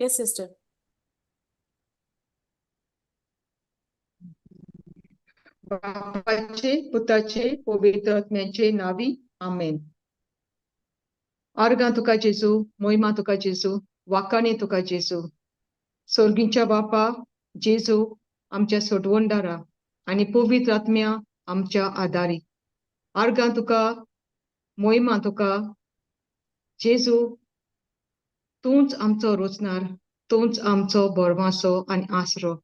Yes, sister. बापाचे, पुताचे, पवित्र आत्म्याचे नावी, आमेन. आर्गां तुका जेजू, मोहिमा तुका जेजू, वाकाणे तुका जेजू. सोर्गींच्या बापा जेजू आमच्या सोडवणदारा आनी पवित्र आत्म्या आमच्या आदारी. आर्गां तुका, मोहिमा तुका जेजू, तूंच आमचो रोचणार, तूंच आमचो बोरवासो आनी आसरो.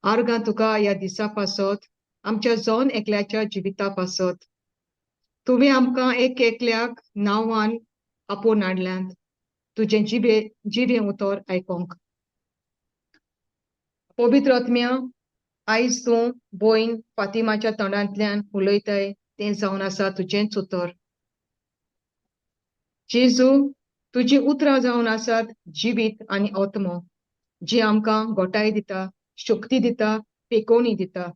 आर्गां तुका ह्या दिसा पासत, आमच्या जण एकल्याच्या जिविता पासत. तुवें आमकां एक एकल्याक नांवान आपोवन हाडल्यात तुजें जिवे जिवें उतर आयकोंक. पवित्र आत्म्या, आयज तूं भयण फातिमाच्या तोंडांतल्यान उलयताय तें जावन आसा तुजेंच उतर. जेजू, तुजीं उतरां जावन आसात जिवीत आनी आत्मो, जी आमकां गोटाय दिता, शक्ती दिता, पेकोवणी दिता.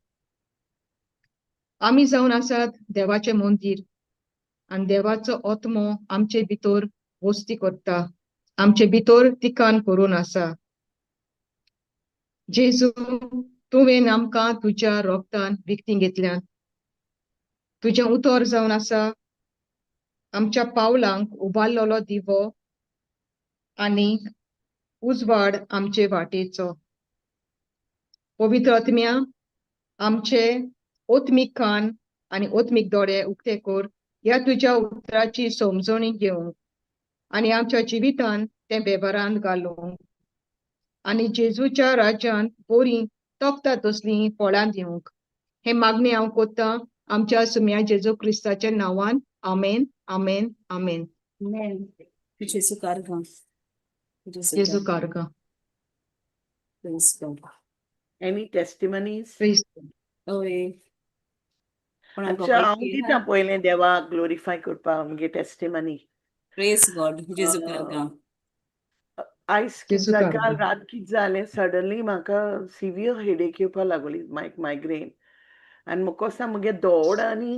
आमी जावन आसात देवाचें मंदीर आनी देवाचो आत्मो आमचे भितर वस्ती करता, आमचे भितर तिकान करून आसा. जेजू, तुवें आमकां तुज्या रोगतान विकती घेतल्यान. तुजें उतर जावन आसा आमच्या पावलांक उबारलेलो दिवो आनी उजवाड आमचे वाटेचो. पवित्र आत्म्या, आमचे ओत्मीक कान आनी ओत्मीक दोळे उक्ते कर ह्या तुज्या उतराची समजणी घेवंक आनी आमच्या जिवितान तें वेव्हारांत घालूंक आनी जेजूच्या राज्यांत बरीं तोखता तसलीं फळां दिवंक. हें मागणें हांव कोत्तां आमच्या सुम्या जेजू क्रिस्ताच्या नांवान. आमेन, आमेन, आमेन. जेजू कार्गां. जेजू कार्गां. Praise God. Any testimonies? Praise God. हय. कोणाक अच्छा, हांव गवाय दिता पयलें देवाक ग्लोरिफाय करपाक म्हगे टेस्टिमनी. Praise God. जेजू कार्गां. आयज कितें जेजू जालें, काल कार्गां. रात कितें जालें, सडनली म्हाका सिवियर हेडेक येवपाक लागली, मायग्रेन. आनी म्हाका दिसता म्हगे दोड आनी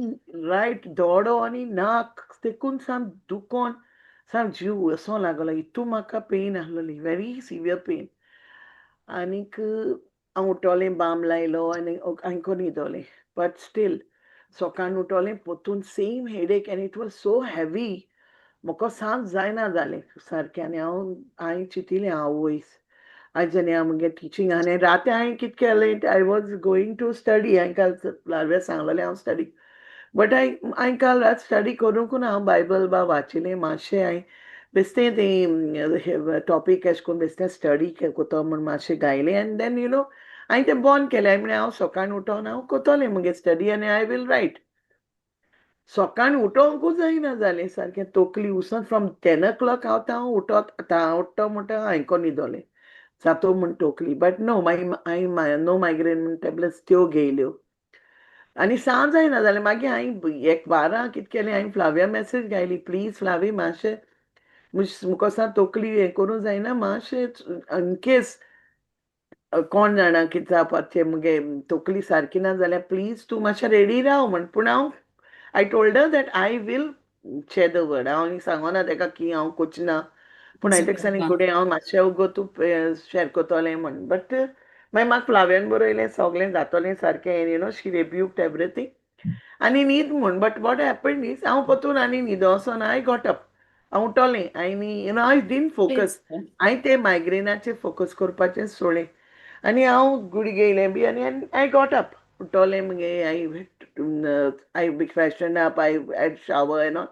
रायट दोडो आनी नाक तेकून साम दुखोन साम जीव असो लागलो. इतू म्हाका पेन आहलोली, व्हेरी सिवियर पेन. आनीक हांव उठोलें, बाम लायलो आनी आनीको न्हिदोलें. बट स्टील सकाळीं उठोलें, पोतून same headache and it was so heavy. म्हाका सांज जायना जालें सारकें. आनी हांव हांवें चिंतिलें, आवयस, आयज आनी हांव म्हगे टिचींग. आनी राती हांवें कितें केलें, I was going to study. हांवें काल लाडव्या सांगलेलें हांव स्टडी, बट हांवें काल रात स्टडी करूंक ना. हांव बायबल बा वाचिलें मातशें. हांवें बेश्टें तें टॉपीक एशें करून बेश्टें स्टडी कोतो म्हूण मातशें गायलें. आनी then you know हांवें तें बंद केलें. हांवें म्हणलें हांव सकाळीं उठोन हांव कोतोलें म्हगे स्टडी आनी I will right. सकाळीं उठोंकूच जायना जालें सारकें, तकली उसोन. फ्रॉम 10 o'clock हांव आतां उठत, आतां उठ्ठो म्हणटा हांवें न्हिदोलें जातो म्हूण तकली. बट नो, मागीर हांवें नो मायग्रेन म्हूण टॅबलेट्स त्यो घेयल्यो आनी सांज जायना जालें. मागीर हांवें एक 12 कितें केलें, हांवें फ्लाविया मॅसेज घायली, प्लीज फ्लावी, मातशें म्हाका सांग तकली हें करूंक जायना मातशें, इनकेस कोण जाणा कितें जावपाचें, मुगे तकली सारकी ना जाल्यार प्लीज तूं मातशें रेडी राव म्हण. पूण हांव I told her that I will share the word. हांव सांगना ताका की हांव कोचना, पूण हांवें ताका सांगलें फुडें हांव मातशें उगो तूं शेअर करतलें म्हण. बट मागीर म्हाका फ्लावियान बरयलें सगळें जातलें सारकें, you know she rebuked everything आनी न्हीद म्हूण. बट what happen is हांव परतून आनी न्हिदो वचोन I got up, हांव उठोलें आनी you know I didn't focus. हांवें ते मायग्रेनाचेर फोकस करपाचें सोडलें आनी हांव गुडी घेयलें बी आनी I got up, उठोलें मगे, I freshen up, I had shower and all,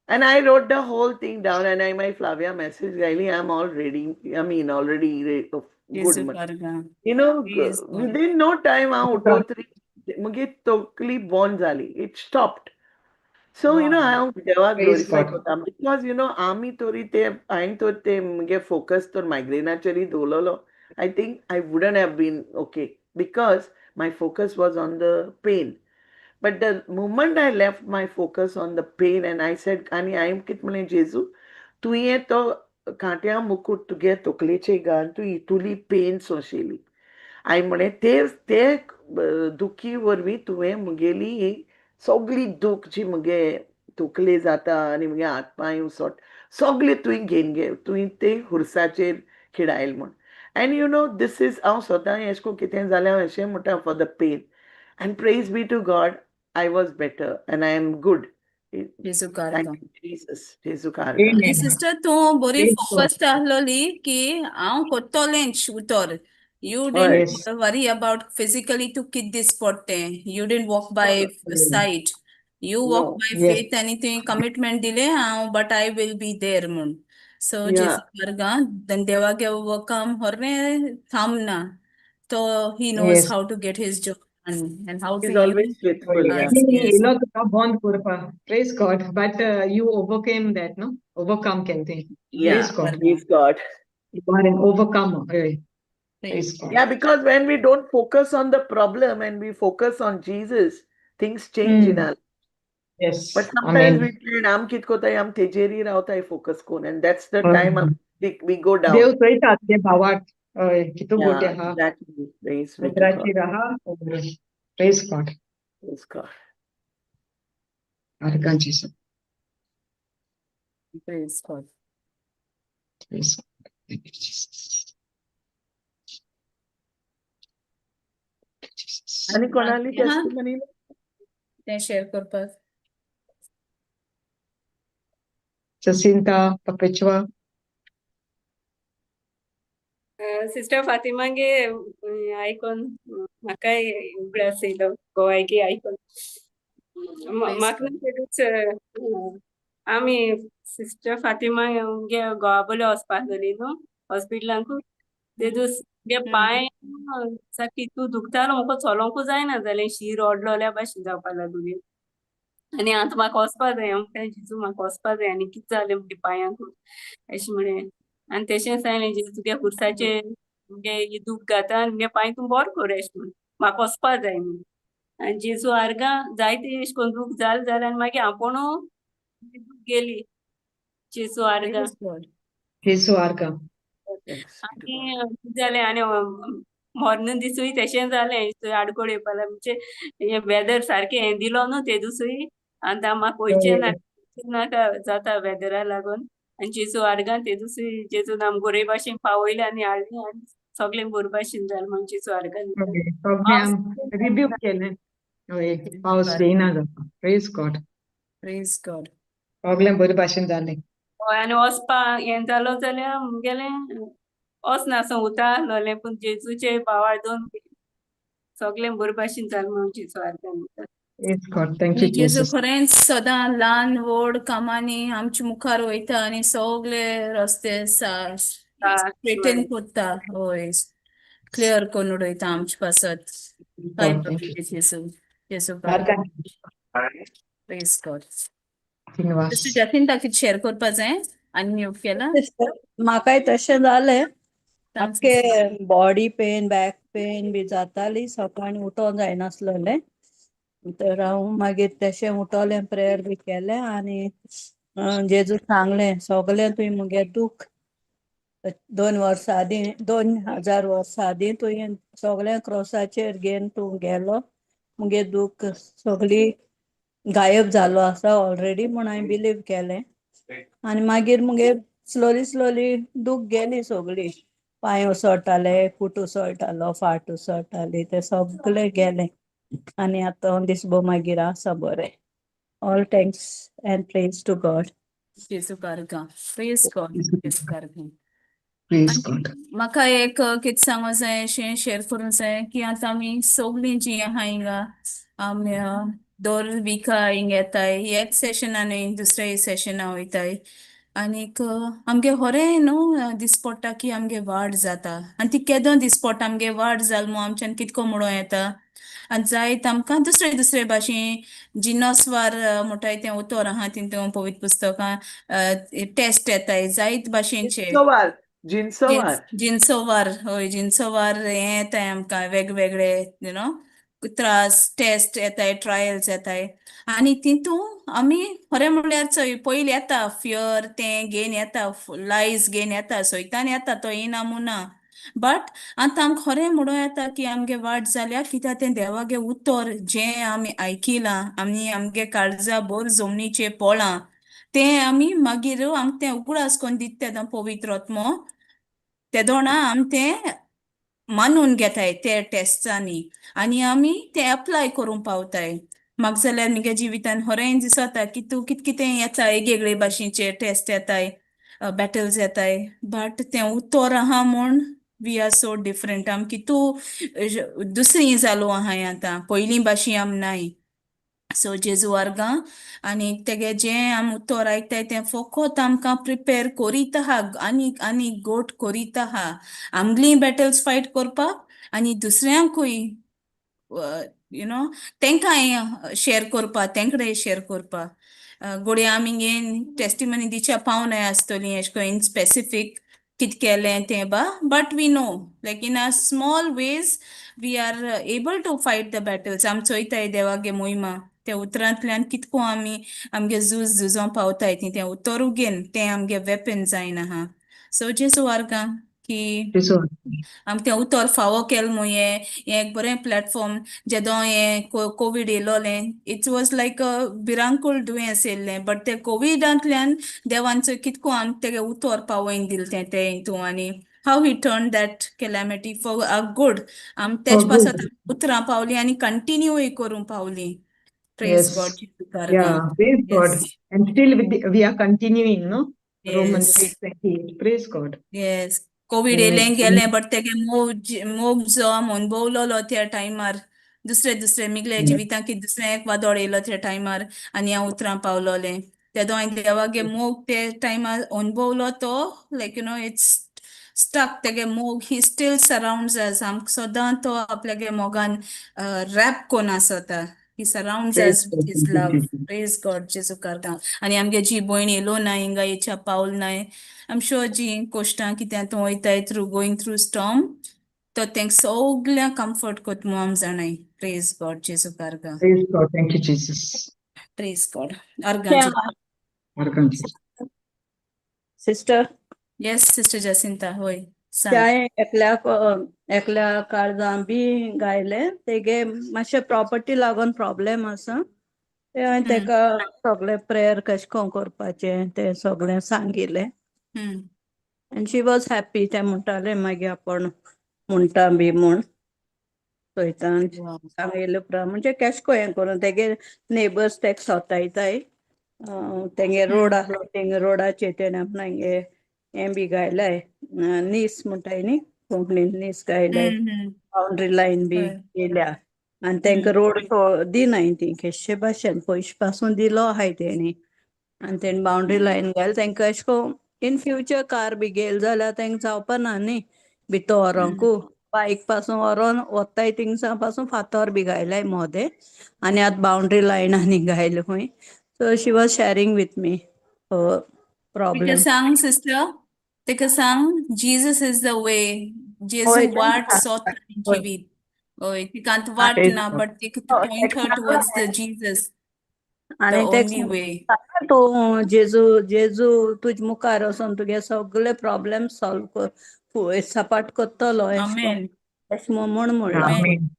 and I wrote the whole thing down and I my Flavia message घायली, I am already, I mean already good म्हण. You know, within no time हांव उठोत तरी मुगे तकली बंद जाली, it stopped. So you know हांव देवाक glorify करता because you know आमी तरी ते हांवें तर ते मुगे फोकस तर मायग्रेनाचेरय दवरलेलो, I think I wouldn't have been okay because my focus was on the pain. But the moment I left my focus on the pain and I said, आनी हांवें कितें म्हणलें, जेजू, तुवें तो कांट्या मुकूट तुगे तकलेचेर घाल, तूं इतुली पेन सोंशिली. हांवें म्हणलें ते ते दुखी वरवीं तुवें मुगेली सगली दूख जी मुगे तकले जाता आनी मुगे हात पांय उसोट सगळे तुवें घेवन गे, तुवें ते खुर्साचेर खिडायल म्हूण. And you know, this is हांव स्वता एशें कोन्न कितें जालें, हांव एशें म्हणटा for the pain, and praise be to God, I was better and I am good. जेजू कारगा. Thank you Jesus. जेजू कारगा. Amen. Sister, तूं बरी Praise God. Focused आहलोली की हांव कोत्तोलेंच उतर. You हय. Didn't worry about physically तूं कित दीस पडटें. You didn't walk by sight. You walk No. By faith आनी तुवें कमिटमेंट दिलें हांव, but I will be there म्हूण. सो जेजू कारगा देवागे काम होरने थांबना. तो he knows how to get his job and how He's to always use faithful, yeah. us. नाही, येयलो तुका बंद करपा. Praise God. But you overcame that, no? Overcome केलें तुवें. Yeah, Praise God. Praise God. You are an overcomer. हय. Praise God. Yeah, because when we don't focus on the problem and we focus on Jesus, things change in our life. But sometimes Amen. We plan, आम कित कोताय, आम तेजेरी रावताय focus कोन, and that's the time we go down. देव चोयता तुगे भावाक. हय, कितू गोटे Yeah, आहा. Exactly. Praise be to God. उतराचेर आहा. Praise God. Praise God. आर्गां जेजू. Praise God. Praise God. Thank you, Jesus. Jesus. आनी कोणाली हा testimony? तें शेअर करपाक. Jacinta, Perpetua. Sister फातिमागे आयकोन म्हाकाय उगडास येयलो गोवायगे आयकोन. Praise म्हाका God. तेदूस आमी सिस्टर फातिमा गे गोवा बोले वचपा आसलोली न्हू हॉस्पिटलांकू, ते दीस मुगे पांय सारकें इतू दुखतालो, म्हाका चलोंकू जायना जालें, शीर ओडलोल्या भाशेन जावपा लागली. आनी आतां म्हाका वचपा जाय, हांव म्हणटा जेजू म्हाका वचपा जाय, आनी कितें जालें मुगे पांयांकू अशें म्हणलें. आनी तेशें सांगलें, जेजू तुगे खुर्साचे मुगे दूख घाता आनी मुगे पांय तूं बरो कर अशें म्हूण, म्हाका वचपा जाय म्हूण. आनी जेजू आर्गां जायते अशें करून दूख जालें जालें आनी मागीर आपूण दूख गेली. जेजू आर्गां. Praise God. जेजू आर्गां. Thanks be to God. आनी कितें जालें, आनी मर्ण दिसूय तशें जालें, आडकोळ येवपा लागली, म्हणजे हें वेदर सारकें हें दिलो न्हू ते दिसूय, आतां म्हाका वयचें ना नाका जाता वेदरा लागून. आनी जेजू आर्गां ते दिसूय जेजून आमकां बरे भाशेन पावयलें आनी हाडलें आनी सगळें बरे भाशेन जालें म्हण जेजू आर्गां. सगळ्यांक रिब्यूक केलें. हय, पावस येयना जाता. Praise God. Praise God. सगळें बरे भाशेन जालें. हय, आनी वचपा हें जालो जाल्यार मुगेलें वचनासो उता आसलोलें, पूण जेजूचे भावार दोन सगळें बरे भाशेन जालें म्हण जेजू आर्गां. Praise God. Thank you, आनी जेजू Jesus. खरेंच सदां ल्हान व्हड कामांनी आमच्या मुखार वयता आनी सगळे रस्ते स्ट्रेटन करता. हय, क्लियर करून उडयता आमचे पासत. काय God, thank you. जेजू, जेजू. आर्गां. Praise God. Srinivas. Sister Jacinta, कितें शेअर करपा जाय आनी म्यूट केला. म्हाकाय तशें जालें. सांग sister. सामकें बॉडी पेन, बॅक पेन बी जाताली, सकाळीं उठोंक जायनासलेलें. तर हांव मागीर तशें उठोलें, प्रेयर बी केलें आनी जेजू सांगलें सगळें तुवें मुगे दूख 2 वर्सां आदीं, 2000 वर्सां आदीं तुवें सगळें क्रोसाचेर घेवन तूं गेलो, मुगे दूख सगळी गायब जालो आसा ऑलरेडी म्हूण हांवें बिलीव केलें. आनी मागीर मुगे स्लोली स्लोली दूख गेली सगळी, पांय उसळटाले, कूट उसळटालो, फाट उसळटाली, ते सगळे गेले आनी आतां दिसभर मागीर आसा बरें. All thanks and praise to God. जेजू आर्गां. Praise God. जेजू आर्गां. Praise God. म्हाका एक कितें सांगू जाय, अशें शेअर करूंक जाय की आतां आमी सगळीं जीं आहा हिंगा, आमी दर विका हिंगा येताय, एक सेशना न्हय दुसऱ्या सेशना वयताय, आनीक आमगे खरें न्हू दीस पडटा की आमगे वाड जाता. आनी ती केदो दीस पडटा आमगे वाड जाल म्हूण आमच्यान कितको म्हणूं येता. आनी जायत आमकां दुसरे दुसरे भाशेन जिनोसवार म्हणटाय तें उतर आहा तितून पवित्र पुस्तकां, टेस्ट येताय जायत भाशेनचे. जिन्सोवार, जिन्सोवार. जिन्सोवार, हय, जिन्सोवार हें येताय आमकां वेगवेगळे you know त्रास, टेस्ट येताय, ट्रायल्स येताय. आनी तितून आमी खरें म्हणल्यार चोय पयलीं येता फियर, तें घेवन येता, लायज घेवन येता, सैतान येता, तो येना म्हूण ना. बट आतां आमकां खरें म्हणूं येता की आमगे वाट जाल्या कित्याक तें देवागे उतर जें आमी आयकिलां आमी आमगे काळजा बोर जमनीचेर पोळां तें आमी मागीर आमकां तें उगडास करून दिता तेदों पवित्र आत्मो तेदोणा आमी तें मानून घेताय ते टेस्टांनी आनी आमी तें एप्लाय करूंक पावताय. म्हाका जाल्यार म्हगे जिवितान खरें दिसता की तूं कित कितें येता वेगवेगळे भाशेचे टेस्ट येताय, बॅटल्स येताय, बट तें उतर आहा म्हूण we are so different. आम कितू दुसरी जालो आहाय आतां, पयलीं भाशेन आम नाय. सो जेजू आर्गां आनी तेगे जें आम उतर आयकताय तें फोकोत आमकां प्रिपेर कोरीत आहा आनी आनी गोट कोरीत आहा आमगली बॅटल्स फायट करपाक आनी दुसऱ्यांकूय you know तेंकां शेअर करपा, तेंकडे शेअर करपा. घोडये आमी टेस्टिमनी दिवच्या पावनाय आसतली एशें कोन्न इन स्पेसिफीक कित केलें तें बा, but we know like in a small ways we are able to fight the battles. आमी चोयताय देवागे मोहिमा त्या उतरांतल्यान कितको आमी आमगे झूज झुजों पावताय ती तें उतर उगेन तें आमगे वेपन जायन आहा. सो जेजू आर्गां की जेजू आमकां तें उतर फावो केलें म्हूण हें हें एक बरें प्लॅटफॉर्म. जेदों हें कोवीड येयलोलें, it was like अ भिरांकूळ दुयेंस येयल्लें, बट ते कोविडांतल्यान देवान चोय कितको आमकां तेगे उतर पावोवन दिलें तें ते हितू आनी how he turn that calamity for a good. आम For तेज पासत good. उतरां पावलीं आनी कंटिन्यूय करूंक पावलीं. Praise Yes. God. जेजू Yeah, praise God. Yes. And still we are continuing, no? Romans yes 8:28. Praise God. Yes, Covid Yes. येयलें गेलें, बट तेगे मोग मोग जो आम अनुभवलोलो त्या टायमार, दुसरे दुसरे मिगले जिवितांत की दुसरें एक वादळ येयलो त्या टायमार आनी हांव उतरां पावलोलें तेदो हांवें देवागे मोग ते टायमार अनुभवलो तो like it's stuck. तेगे मोग, he still surrounds us. आमकां सदां तो आपल्यागे मोगान रॅप कोन्न आसता. He surrounds Praise us with God. His Thank you, love. Jesus. Praise God. जेजू कारदां आनी आमगे जी भयण येयलो ना हिंगा येच्या पावल नाय, आम शुअर जी कोश्टां कित्याक तूं वयताय थ्रू गोईंग थ्रू स्टॉर्म, तो तेंक सगळ्यांक कम्फर्ट कोत म्हूण आम जाणाय. प्रेज गॉड. जेजू कारदां. Praise God. Thank you, Jesus. Praise God. आर्गां. आर्गां Jesus. Sister. Yes sister Jacinta, होय, सांग. त्या एकल्याक एकल्या काळजां बी गायले. तेगे मातशें प्रॉपर्टी लागून प्रॉब्लेम आसा. ते हांवें तेका सगळें प्रेयर कशें करून करपाचें तें सगळें सांगिलें and she was happy. तें म्हणटालें मागीर आपूण म्हणटा बी म्हूण चोयता. सांगिल्लें उपरांत म्हणजे कशें करून हें करून तेगे नेबर्स तेका सतायताय. तेंगे रोड आसलो, तेंगे रोडाचेर तेणें आपणागे हें बी गायलाय, नीस म्हणटाय न्ही कोंकणीन, नीस गायलाय, बाउंड्री लायन बी केल्या आनी तेंका रोड दिनाय ती केशे भाशेन पयशे पासून दिलो आहाय तेणी आनी तेणी बाउंड्री लायन घाल. तेंका अशें करून इन फ्युचर कार बी गेल जाल्यार तेंका जावपा ना न्ही भितर व्हरोंकू. बायक पासून व्हरोन वताय थिंगसां पासून फातर बी घायलाय मोदें आनी आतां बाउंड्री लायन आनी घायल्या खंय. So she was sharing with me तिका problem. सांग सिस्टर, तिका सांग Jesus is the way. जेजू हय. वाट सोत जिवीत. हय, तिका आतां वाट Praise ना God. But तिका point her towards the Jesus, the आनी तेका only way. तूं जेजू जेजू तुज मुखार वचोन तुगे सगळे प्रॉब्लेम सॉल्व कर, सपाट करतलो एशें आमेन. एशें म्हूण म्हणलां. Amen.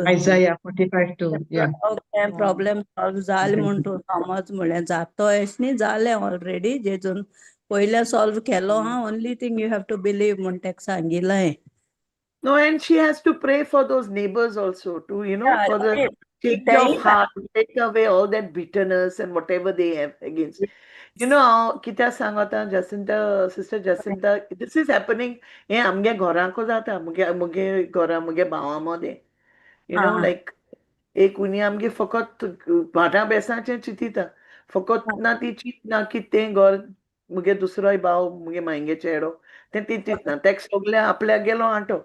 Isaiah 45:2. Yeah. Okay, problem solve जाले म्हूण तूं समज म्हणलें. जातो एशें न्ही, जालें ऑलरेडी. जेजून पयलें सॉल्व केलो हा. Only thing you have to believe म्हूण तेका सांगिलां हांवें. No, and she has to pray for those neighbors also to, for the change of heart, take away all that bitterness and whatever they have against. कित्याक सांगता Jacinta, Sister Jacinta, this is happening. हें आमगे घरांको जाता, मुगे मुगे घरा मुगे भावा मदें. लायक एक उनी आमगे फकत भाटां बेसाचें चिंतिता. फकत ना ती चिंतना की तें घर मुगे दुसरोय भाव मुगे मायंगे चेडो तें ती चिंतना. तेक सगळें आपल्याक गेलो आंटो.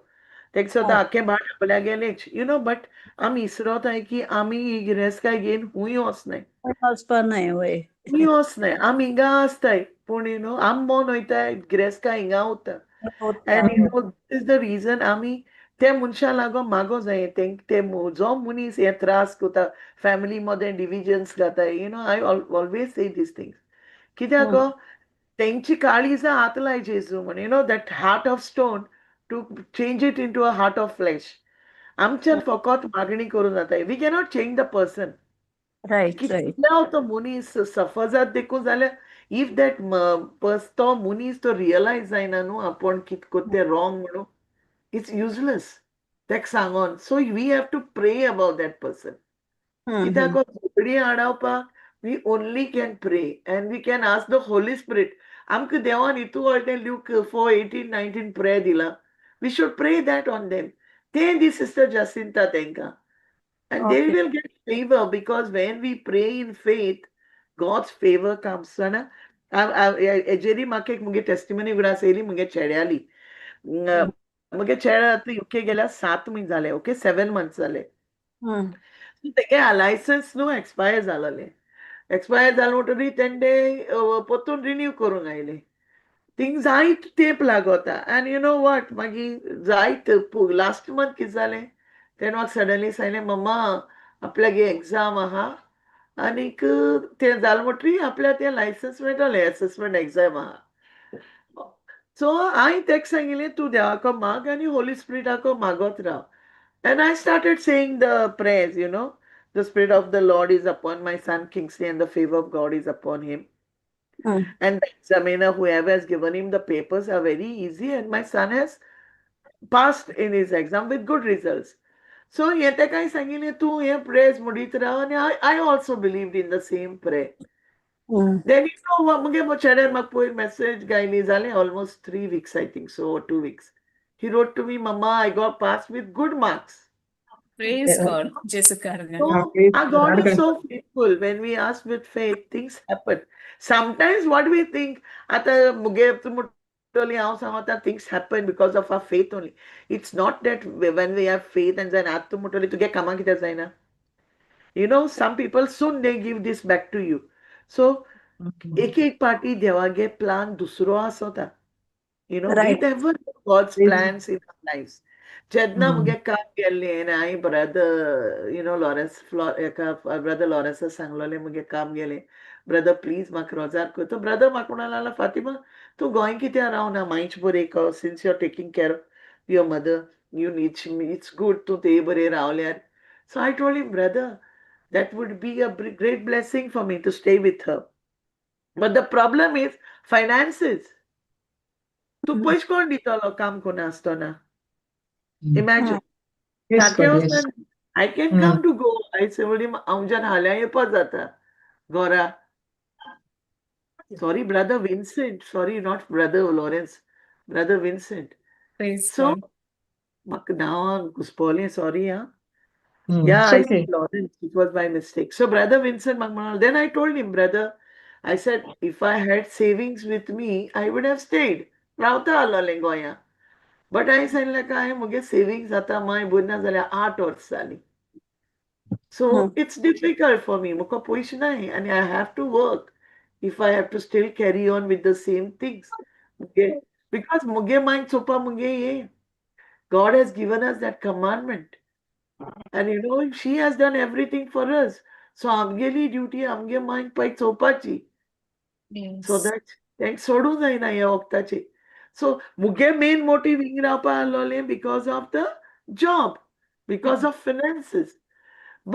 तेक सुद्दां आख्खें भाट आपल्याक गेलेच. बट आमी इसरोताय की आमी ही गिरेस्तकाय घेवन खूंय वचनाय. वचपा नाय, वय. खूंय वचनाय. आमी हिंगा आसताय पूण आम मोन वयताय, गिरेस्तकाय हिंगा उरता. And this is the reason आमी ते मनशां लागून मागो जाय. ते जो मनीस हे त्रास करता, फॅमिली मदें डिविजन्स घाताय, I always say these things कित्याक गो तेंची काळिजां हात लाय जेजू म्हण, that heart of stone. to change it into a heart of flesh. आमच्यान फकत मागणी करून जाता, we cannot change the person. कितलो तो मनीस सफर जात देखून जाल्यार, if that purse तो मनीस तो रियलायज जायना न्हू आपूण कित कोत्ता तें रॉंग म्हणून, it's useless तेका सांगोन. So we have to pray about that person. कित्याक झगडी आडावपाक we only can pray and we can ask the Holy Spirit. आमकां देवान हितू कळटें, Luke 4:18-19 prayer दिला. We should pray that on them. ते दी सिस्टर जासिंता तेंकां and they will get favor, because when we pray in faith, God's favor comes. जाणा, हेजेरी म्हाका एक मुगे टेस्टिमनी उगडास येयली मुगे चेड्याली. मुगे चेडे आतां युके गेल्यार 7 म्हयने जाले, ओके, 7 मंथ्स जाले. तेगे लायसन्स न्हू एक्सपायर जालेलें. एक्सपायर जालें म्हणटरी तेंडे परतून रिन्यू करूंक आयले. थिंग जायत तेंप लागता. आनी you know what, मागीर जायत लास्ट मंथ कितें जालें, तेणें म्हाका सडनली सांगलें, मम्मा, आपल्यागे एग्जाम आहा आनीक तें जालें म्हणटरी आपल्याक तें लायसन्स मेळटलें, एसेसमेंट एग्जाम आहा. सो हांवें तेका सांगिल्लें, तूं देवाको माग आनी होली स्पिरिटाको मागत राव. And I started saying the prayers. The Spirit of the Lord is upon my son Kingsley and the favor of God is upon him. And the examiner, whoever has given him the papers, are very easy, and my son has passed in his exam with good results. So हें तेका सांगिल्लें, तूं हें prayers म्हणीत राव. आनी I also believed in the same prayer. Then you know, मुगे चेड्यान म्हाका पयर मॅसेज गायली, जालें almost 3 weeks, I think so, 2 weeks. He wrote to me, "Mama, I got passed with good marks." Praise God. Jesu karga. So Praise our God God. Is so faithful. When we ask with faith, things happen. Sometimes what we think, आतां मुगे तूं म्हणटली, हांव सांगता, things happen because of our faith only. It's not that when we have faith and then आतां तूं म्हणटली, तुगे कामां कित्याक जायना? Some people, soon they give this back to you. So एक एक पाटी देवागे प्लान दुसरो आसता. We never know God's plans in our lives. जेन्ना मुगे काम गेल्लें आनी हांवें brother you know Lawrence flow एका ब्रदर लॉरन्सा सांगलोलें, मुगे काम गेलें ब्रदर, प्लीज म्हाका रोजार कर. तो ब्रदर म्हाका म्हणूंक लागलो, फातिमा, तूं गोंय कित्याक रावना मांयच बरें, since you are taking care of your mother, you need, it's good तूं ते बरें रावल्यार. So I told him, "Brother, that would be a great blessing for me to stay with her. But the problem is finances. तूं पयशे कोण दितलो काम कोन्न आसतना?" इमॅजिन. Yes, सारकें God, yes. वचून I can come to Goa. I say, हांवच्यान हाल्यां येवपा जाता घरा. Sorry, Brother Vincent. Sorry, not Brother Lawrence. Brother Vincent. Praise So, God. म्हाका नांवां घुसपोलें, सॉरी आं. Yeah, It's I okay. said Lawrence. It was my mistake. So, Brother Vincent म्हाका, then I told him, "Brother," I said, "if I had savings with me, I would have stayed. रावता आसलोलें गोंया. But हांवें सांगलें काय मुगे savings आतां माय बरी जाल्यार 8 वर्स जालीं. So it's difficult for me. म्हाका पयशे नाय आनी I have to work if I have to still carry on with the same things. मुगे because मुगे मायंड चोवपा मुगे हे God has given us that commandment. And she has done everything for us. So आमगेली duty आमगे mind पळय चोवपाची. So that तांकां सोडूंक जायना ह्या वखदाची. सो मुगे मेन मोटीव हिंग रावपा आसलोलें because of the job, because of finances.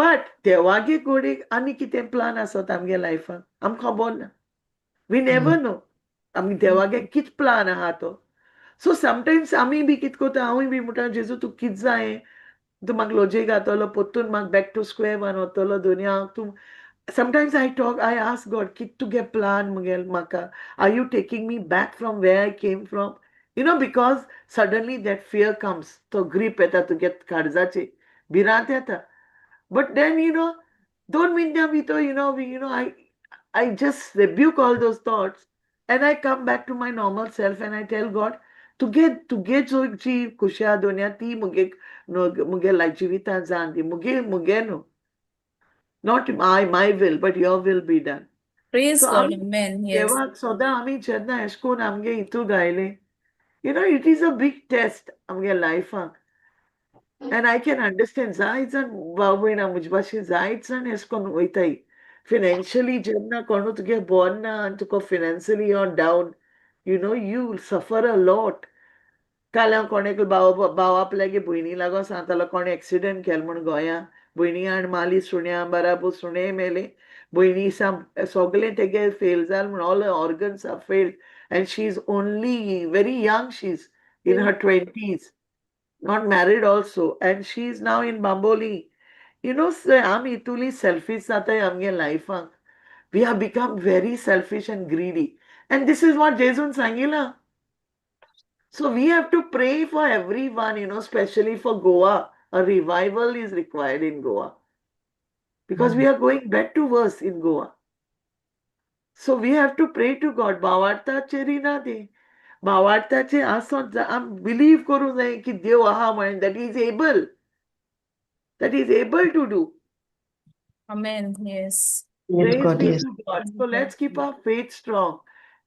But देवागे गोडेक आनी कितें प्लान आसत आमगे लायफान आमकां खबर ना. We never know आमी देवागे कित प्लान आहा तो. सो समटायम्स आमी बी कित कोता, हांवूय बी म्हणटा, जेजू, तूं कित जाय, तूं म्हाका लॉजेक घातलो, परतून म्हाका बॅक टू स्क्वेअर वन वतलो दोनया तूं. Sometimes I talk, I ask God, कित तुगे प्लान मुगे म्हाका? Are you taking me back from where I came from? Because suddenly that fear comes, तो ग्रीप येता तुगे काळजाची, भिरांत येता. But then 2 मिनटां भितर I just rebuke all those thoughts and I come back to my normal self and I tell God, तुगे तुगे जो जी खुशी दोन्या ती मुगे मुगे जिवितांत जावन दी, मुगे मुगे न्हू, not my will, but your will be done. Praise So God. आमी Amen. Yes. देवाक सदां आमी जेन्ना एशें कोन्न आमगे हितू गायलें, it is a big test आमगे लायफाक. And I can understand जायत जाण भाव भयणां म्हजे भाशेन जायत जाण एशें कोन्न वयताय फिनान्शियली. जेन्ना कोणू तुगे बोर ना आनी तुका financially you are down, you suffer a lot. काल हांव कोणेक भाव भाव आपल्यागे भयणी लागोन सांगतालो, कोणे एक्सिडंट केलो म्हूण गोंया, भयणी हाण मारली सुण्या बराबर, सुणे मेले, भयणी साम सगळें तेगे फेल जालें म्हूण, all organs are failed and she is only very young, she is in her 20s, not married also, and she is now in Bambolim. आमी इतुली सेल्फिश जाताय आमगे लायफाक. We have become very selfish and greedy, and this is what जेजून सांगिलां. So we have to pray for everyone, especially for Goa. A revival is required in Goa because we are going back to worse in Goa. So we have to pray to God. भावार्थाचेर ना ते भावार्थाचे आसत, आम believe करूंक जाय की देव आहा म्हणून, that is able to do. Amen. Yes. Yes, Praise God, be yes. to God. So let's keep our faith strong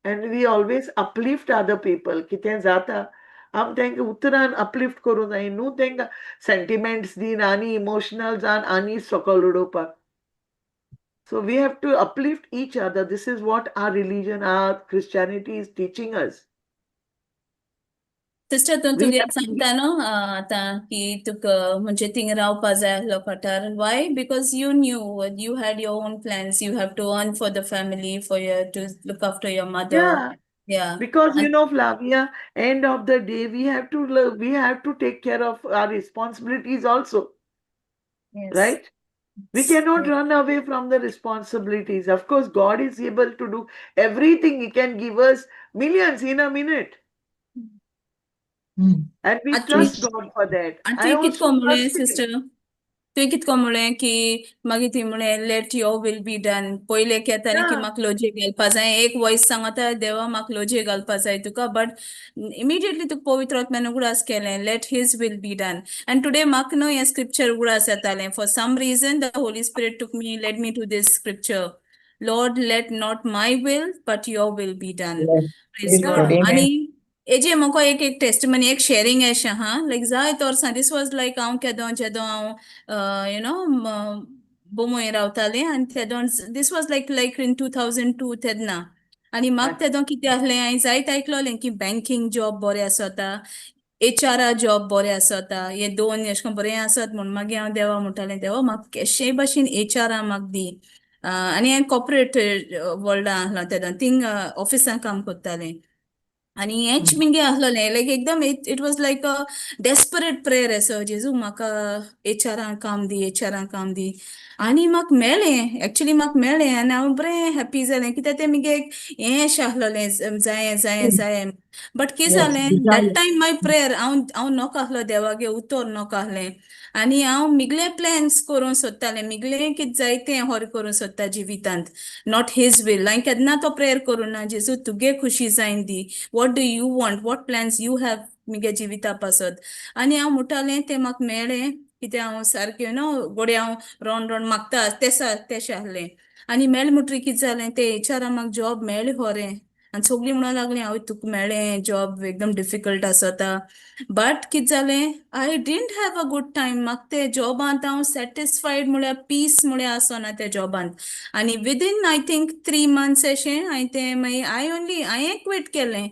and we always uplift other people. कितें जाता, आम तांकां उतरान अपलिफ्ट करूंक जाय न्हू, तांकां सेंटिमेंट्स दिन आनी इमोशनल जावन आनी सकल उडोवपाक. So we have to uplift each other. This is what our religion, our Christianity is teaching us. Sister, तूं We तुगे have to सांगता न्हू आतां की तुका म्हणजे थिंग रावपा जाय आहलो कटार. Why? Because you knew you had your own plans, you have to earn for the family, for your to look after your mother. Yeah. Because you know, Flavia, end of the day, we have to take care of our responsibilities also, right? We cannot run away from the responsibilities. Of course, God is able to do everything. He can give us millions in a minute. And we trust God for that. आनी I तुवें also कितको म्हणलें, trust Him. Sister, तुवें कितको म्हणलें की मागीर ती म्हणलें, "Let your will be done." पयलें येतालें की म्हाका लॉजे घालपा जाय. एक वॉयस सांगता, देवा, म्हाका लॉजे घालपा जाय तुका. बट इमिडिएटली तुका पवित्र आत्म्यान उगडास केलें, "Let His will be done." And today म्हाका न्हू हें स्क्रिप्चर उगडास येतालें. For some reason the Holy Spirit took me, led me to this scripture, "Lord, let not my will but your will be done." Praise Praise God. God. Amen. आनी हेजे म्हाका एक एक टेस्टिमनी, एक शेरींग अशें आहा. लायक जायत वर्सां, this was like हांव केदो जेदो हांव you know बोमोय रावतालें आनी तेदो, this was like in 2002 तेन्ना. आनी म्हाका तेदो कितें आहलें, हांवें जायत आयकलोलें की बँकींग जॉब बरें आसता, एचआरा जॉब बरें आसता, हे दोन एशें करून बरें आसत म्हूण. मागीर हांव देवा म्हणटालें, देवा, म्हाका केशेय भाशेन एचआरा म्हाका दी. आनी हांवें कॉर्पोरेट वर्ल्डा आहलो तेदो, थिंग ऑफिसान काम करतालें. आनी हेंच मुगे आहलोलें, लायक एकदम it was like a desperate prayer असो, जेजू, म्हाका एचआरान काम दी, एचआरान काम दी. आनी म्हाका मेळ्ळें, एक्चुली म्हाका मेळ्ळें आनी हांव बरें हॅप्पी जालें, कित्याक तें मुगे एक हें अशें आहलोलें, जायें, जायें, जायें. बट कितें जालें, that time my prayer, हांव हांव नोको आहलो देवागे उतर नोको आहलें आनी हांव मिगले प्लॅन्स करूंक सोदतालें, मिगलें कितें जाय तें होर करूंक सोदता जिवितांत, not his will. हांवें केन्ना तो प्रेयर करूं ना, जेजू, तुगे खुशी जायन दी, what do you want, what plans you have मुगे जिविता पासत. आनी हांव म्हणटालें, तें म्हाका मेळ्ळें, कित्याक हांव सारकें you know गोडे हांव रोंड रोंड मागता तेसा तेशें आहलें. आनी मेळ्ळें म्हणटकीर कितें जालें, ते एचआरा म्हाका जॉब मेळ्ळें खरें. आनी सगळीं म्हणूंक लागलीं, आवय, तुका मेळ्ळें जॉब, एकदम डिफिकल्ट आसता. बट कितें जालें, I didn't have a good time. म्हाका ते जॉबांत हांव सॅटिस्फायड म्हळ्यार पीस म्हळ्यार आसना त्या जॉबांत. आनी within, I think, 3 months अशें हांवें तें मागीर I only हांवें क्विट केलें.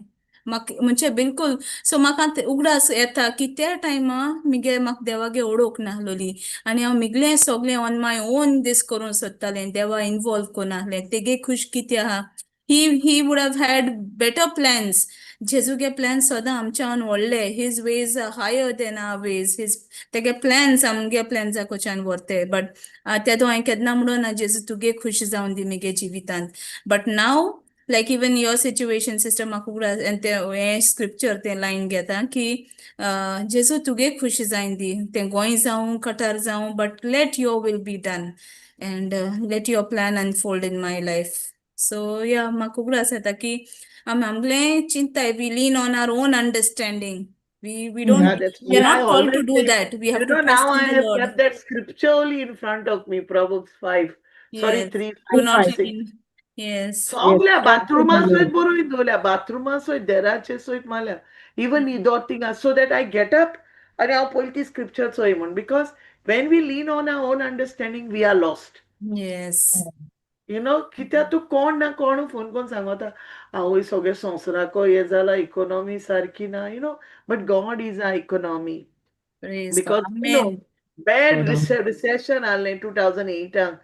म्हाका म्हणजे बिलकुल, सो म्हाका उगडास येता की त्या टायमा मुगे म्हाका देवागे ओळख नाहलोली आनी हांव मिगलें सगळें ऑन my own दीस करूंक सोदतालें, देवा इनवॉल्व करनासलें. तेगे खुश कितें आहा, he would have had better plans. जेजूगे plans सदां आमच्यान व्हडले. His ways are higher than our ways. His तेगे प्लॅन्स आमगे प्लॅन्सा कोच्यान व्हरते. बट तेदो हांवें केन्ना म्हणून ना, जेजू, तुगे खुश जावन दी मुगे जिवितांत. But now, like even your situation, sister, म्हाका उगडास आनी तें हें स्क्रिप्चर, तें लायन घेता की जेजू, तुगे खुश जायन दी, तें गोंय जावं, कटार जावं, but let your will be done and let your plan unfold in my life. So yeah, म्हाका उगडास येता की आमी आमगेलें चिंताय, we lean on our own understanding, we Yeah, don't, that's we are why I not called to always do say, that. We have you to know, trust now in I the have Lord. Kept that scripture only in front of me, Proverbs 5, sorry, Yes. 3, Do 5, not 6. lean. Yes. सगल्या बाथरुमा सयत बरोवन दवरल्या, बाथरुमा सयत, देराचे सयत मारल्या, even न्हिदोत थिंगा, so that I get up आनी हांव पयलीं ती स्क्रिप्चर चोय म्हूण, because when we lean on our own understanding, we are lost. Yes. You know कित्याक तूं कोण ना कोण फोन करून सांगता, आवय सगळे संवसाराको हें जाला, इकोनॉमी सारकी ना, but God is a economy. Praise God. Because you know Amen. Bad recession आसलें 2008आक,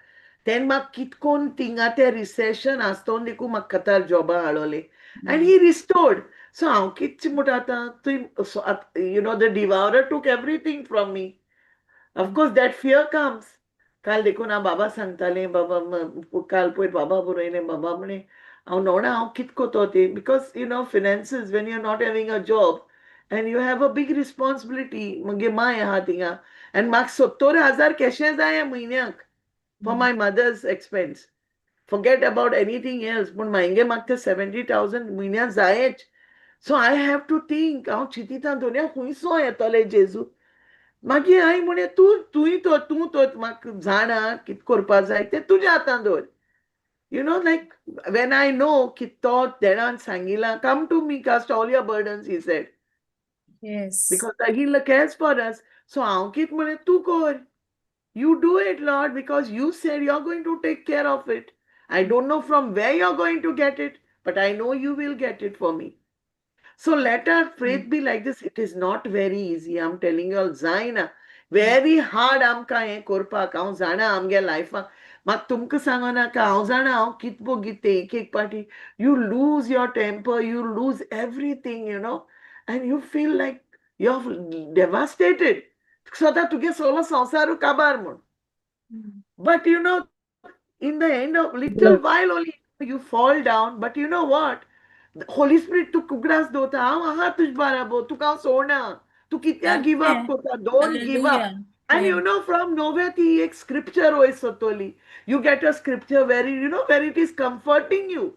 तेन्ना म्हाका कितकोन थिंगा तें रिसेशन आसतोन देखून म्हाका कतार जॉबा हाडवले आनी ही रिस्टोर्ड. सो हांव कितें म्हणटा आतां तुवें, the devourer took everything from me. Of course that fear comes. काल देखून हांव बाबा सांगतालें, बाबा काल पयर बाबा बरयलें, बाबा म्हणे हांव नोणा हांव कित कोतो तें, because finances, when you are not having a job and you have a big responsibility. मुगे माय आहा थिंगा आनी म्हाका 70,000 कशें जाय म्हयन्याक for my mother's expense. Forget about anything else, पूण म्हागे म्हाका ते 70,000 म्हयन्याक जायच. So I have to think. हांव चिंतिता दोनया खुंयसो येतले जेजू. मागीर हांवें म्हणलें, तूं तुंय तो तूं तो म्हाका जाणा कितें करपा जाय तें तुज्या हातान दवर. Like when I know की तो देणान सांगिलां, "Come to me, cast all your burdens," he said. Because he cares for us. So हांव कितें म्हणलें, तूं कर. You do it, Lord, because you said you're going to take care of it. I don't know from where you're going to get it, but I know you will get it for me. So let our faith be like this. It is not very easy. I'm telling you all, जायना. Very hard आमकां हें करपाक. हांव जाणा आमगे लायफाक, म्हाका तुमकां सांगो नाका, हांव जाणा हांव कित भोगिता. एक एक पाटी you lose your temper, you lose everything, and you feel like you are devastated. स्वता तुगे सगलो संवसारू काबार म्हूण. But in the end of little while only you fall down, but you know what? The Holy Spirit तुका उगडास दवरता, हांव आहा तुज बाराबोर, तुका हांव सोडना, तूं कित्याक गिव अप करता? Don't give up. Hallelujah. And from nowhere ती एक scripture वयर सोदतली. You get a scripture where where it is comforting you.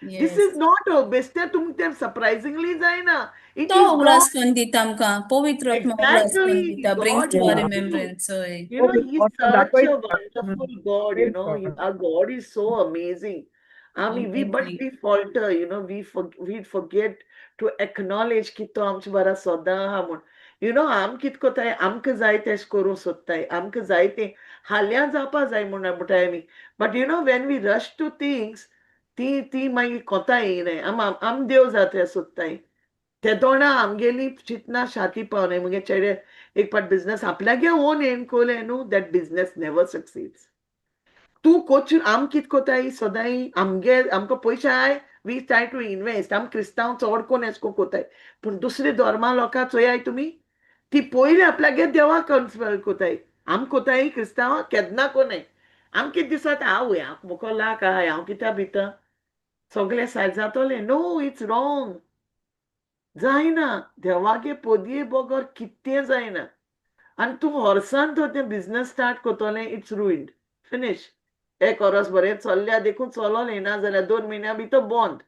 This is not a बेश्टें तुमकां surprisingly जायना. It तो is God. उगडास करून दिता आमकां, पवित्र आत्मा उगडास करून दिता, brings God to our help you. Remembrance. हय. He's such a wonderful God, Our God is so amazing. I mean, we but Amazing. We falter, we forget to acknowledge की तो आमचे बारा सदां आहा म्हूण. आम कित कोताय, आमकां जाय तेश करूंक सोदताय, आमकां जाय तें हाल्यां जावपा जाय म्हूण म्हणटाय आमी. But when we rush to things, ती ती मागीर कोता येयनाय. आम आम देव जाता सोदताय. तेदोणा आमगेली चिंतना शाती पावनाय. मुगे चेडे एक पाट बिजनस आपल्यागे ओन एन कोलें न्हू, that business never succeeds. तूं कोच आम कित कोताय सदांय, आमगे आमकां पयशे आहाय, we try to invest. आम क्रिस्तांव चड कोण एश कोन कोताय, पूण दुसरे धर्मा लोकां चोयाय तुमी, ती पयलीं आपल्यागे देवाक कन्सल्ट कोताय. आम कोताय क्रिस्तांव केन्ना कोनाय. आम कितें दिसता, आवय हांव मुको लाख आहाय, हांव कित्याक भिता, सगळें सायज जातलें. No, it's wrong. जायना. देवागे पोदये बगर कितें जायना. आनी तूं वर्सान तर तें बिजनस स्टार्ट करतलें, it's ruined, finish. एक वरस बरें चल्ल्या देखून चलोलें, ना जाल्यार 2 म्हयन्या भितर बंद.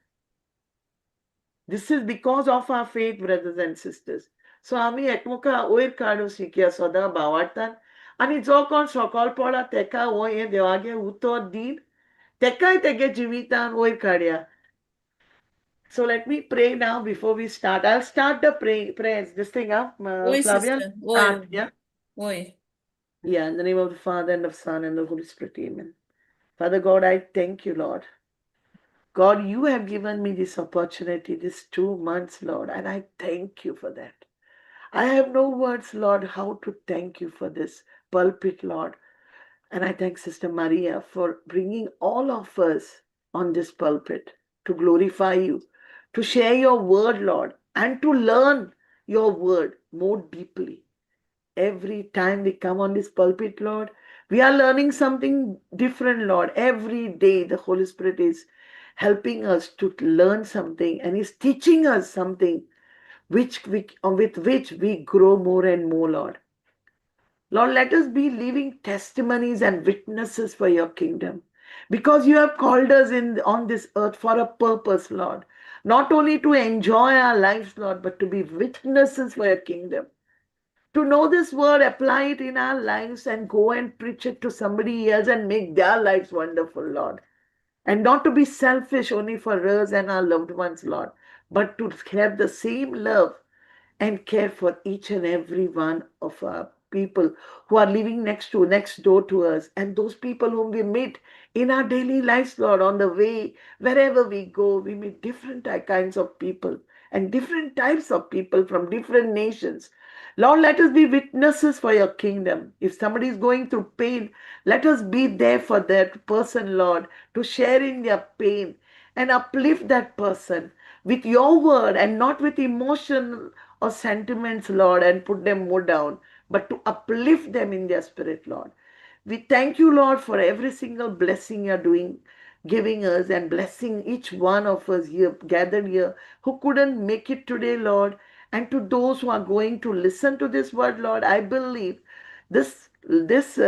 This is because of our faith, brothers and sisters. So आमी एकमेका वयर काडूं शिकया सदां भावार्थान, आनी जो कोण सकल पडला तेका हो हें देवागे उतर दीन तेकाय तेगे जिवितान वयर काडया. So let me pray now before we start. I'll start the prayers. This thing up, Oi, Flavia. Sister. Oi, Start, yeah? Oi. Yeah, in the name of the Father and of the Son and the Holy Spirit. Amen. Father God, I thank you, Lord. God, you have given me this opportunity, this 2 months, Lord, and I thank you for that. I have no words, Lord, how to thank you for this pulpit, Lord. And I thank Sister Maria for bringing all of us on this pulpit to glorify you, to share your word, Lord, and to learn your word more deeply. Every time we come on this pulpit, Lord, we are learning something different, Lord. Every day, the Holy Spirit is helping us to learn something and is teaching us something with which we grow more and more, Lord. Lord, let us be living testimonies and witnesses for your kingdom. Because you have called us in on this earth for a purpose, Lord. Not only to enjoy our lives, Lord, but to be witnesses for your kingdom. To know this word, apply it in our lives, and go and preach it to somebody else and make their lives wonderful, Lord. And not to be selfish only for us and our loved ones, Lord, but to have the same love and care for each and every one of our people who are living next door to us, and those people whom we meet in our daily lives, Lord, on the way, wherever we go, we meet different kinds of people and different types of people from different nations. Lord, let us be witnesses for your kingdom. If somebody is going through pain, let us be there for that person, Lord, to share in their pain and uplift that person with your word and not with emotion or sentiments, Lord, and put them more down, but to uplift them in their spirit, Lord. We thank you, Lord, for every single blessing you're doing, giving us and blessing each one of us here, gathered here, who couldn't make it today, Lord. And to those who are going to listen to this word, Lord, I believe this this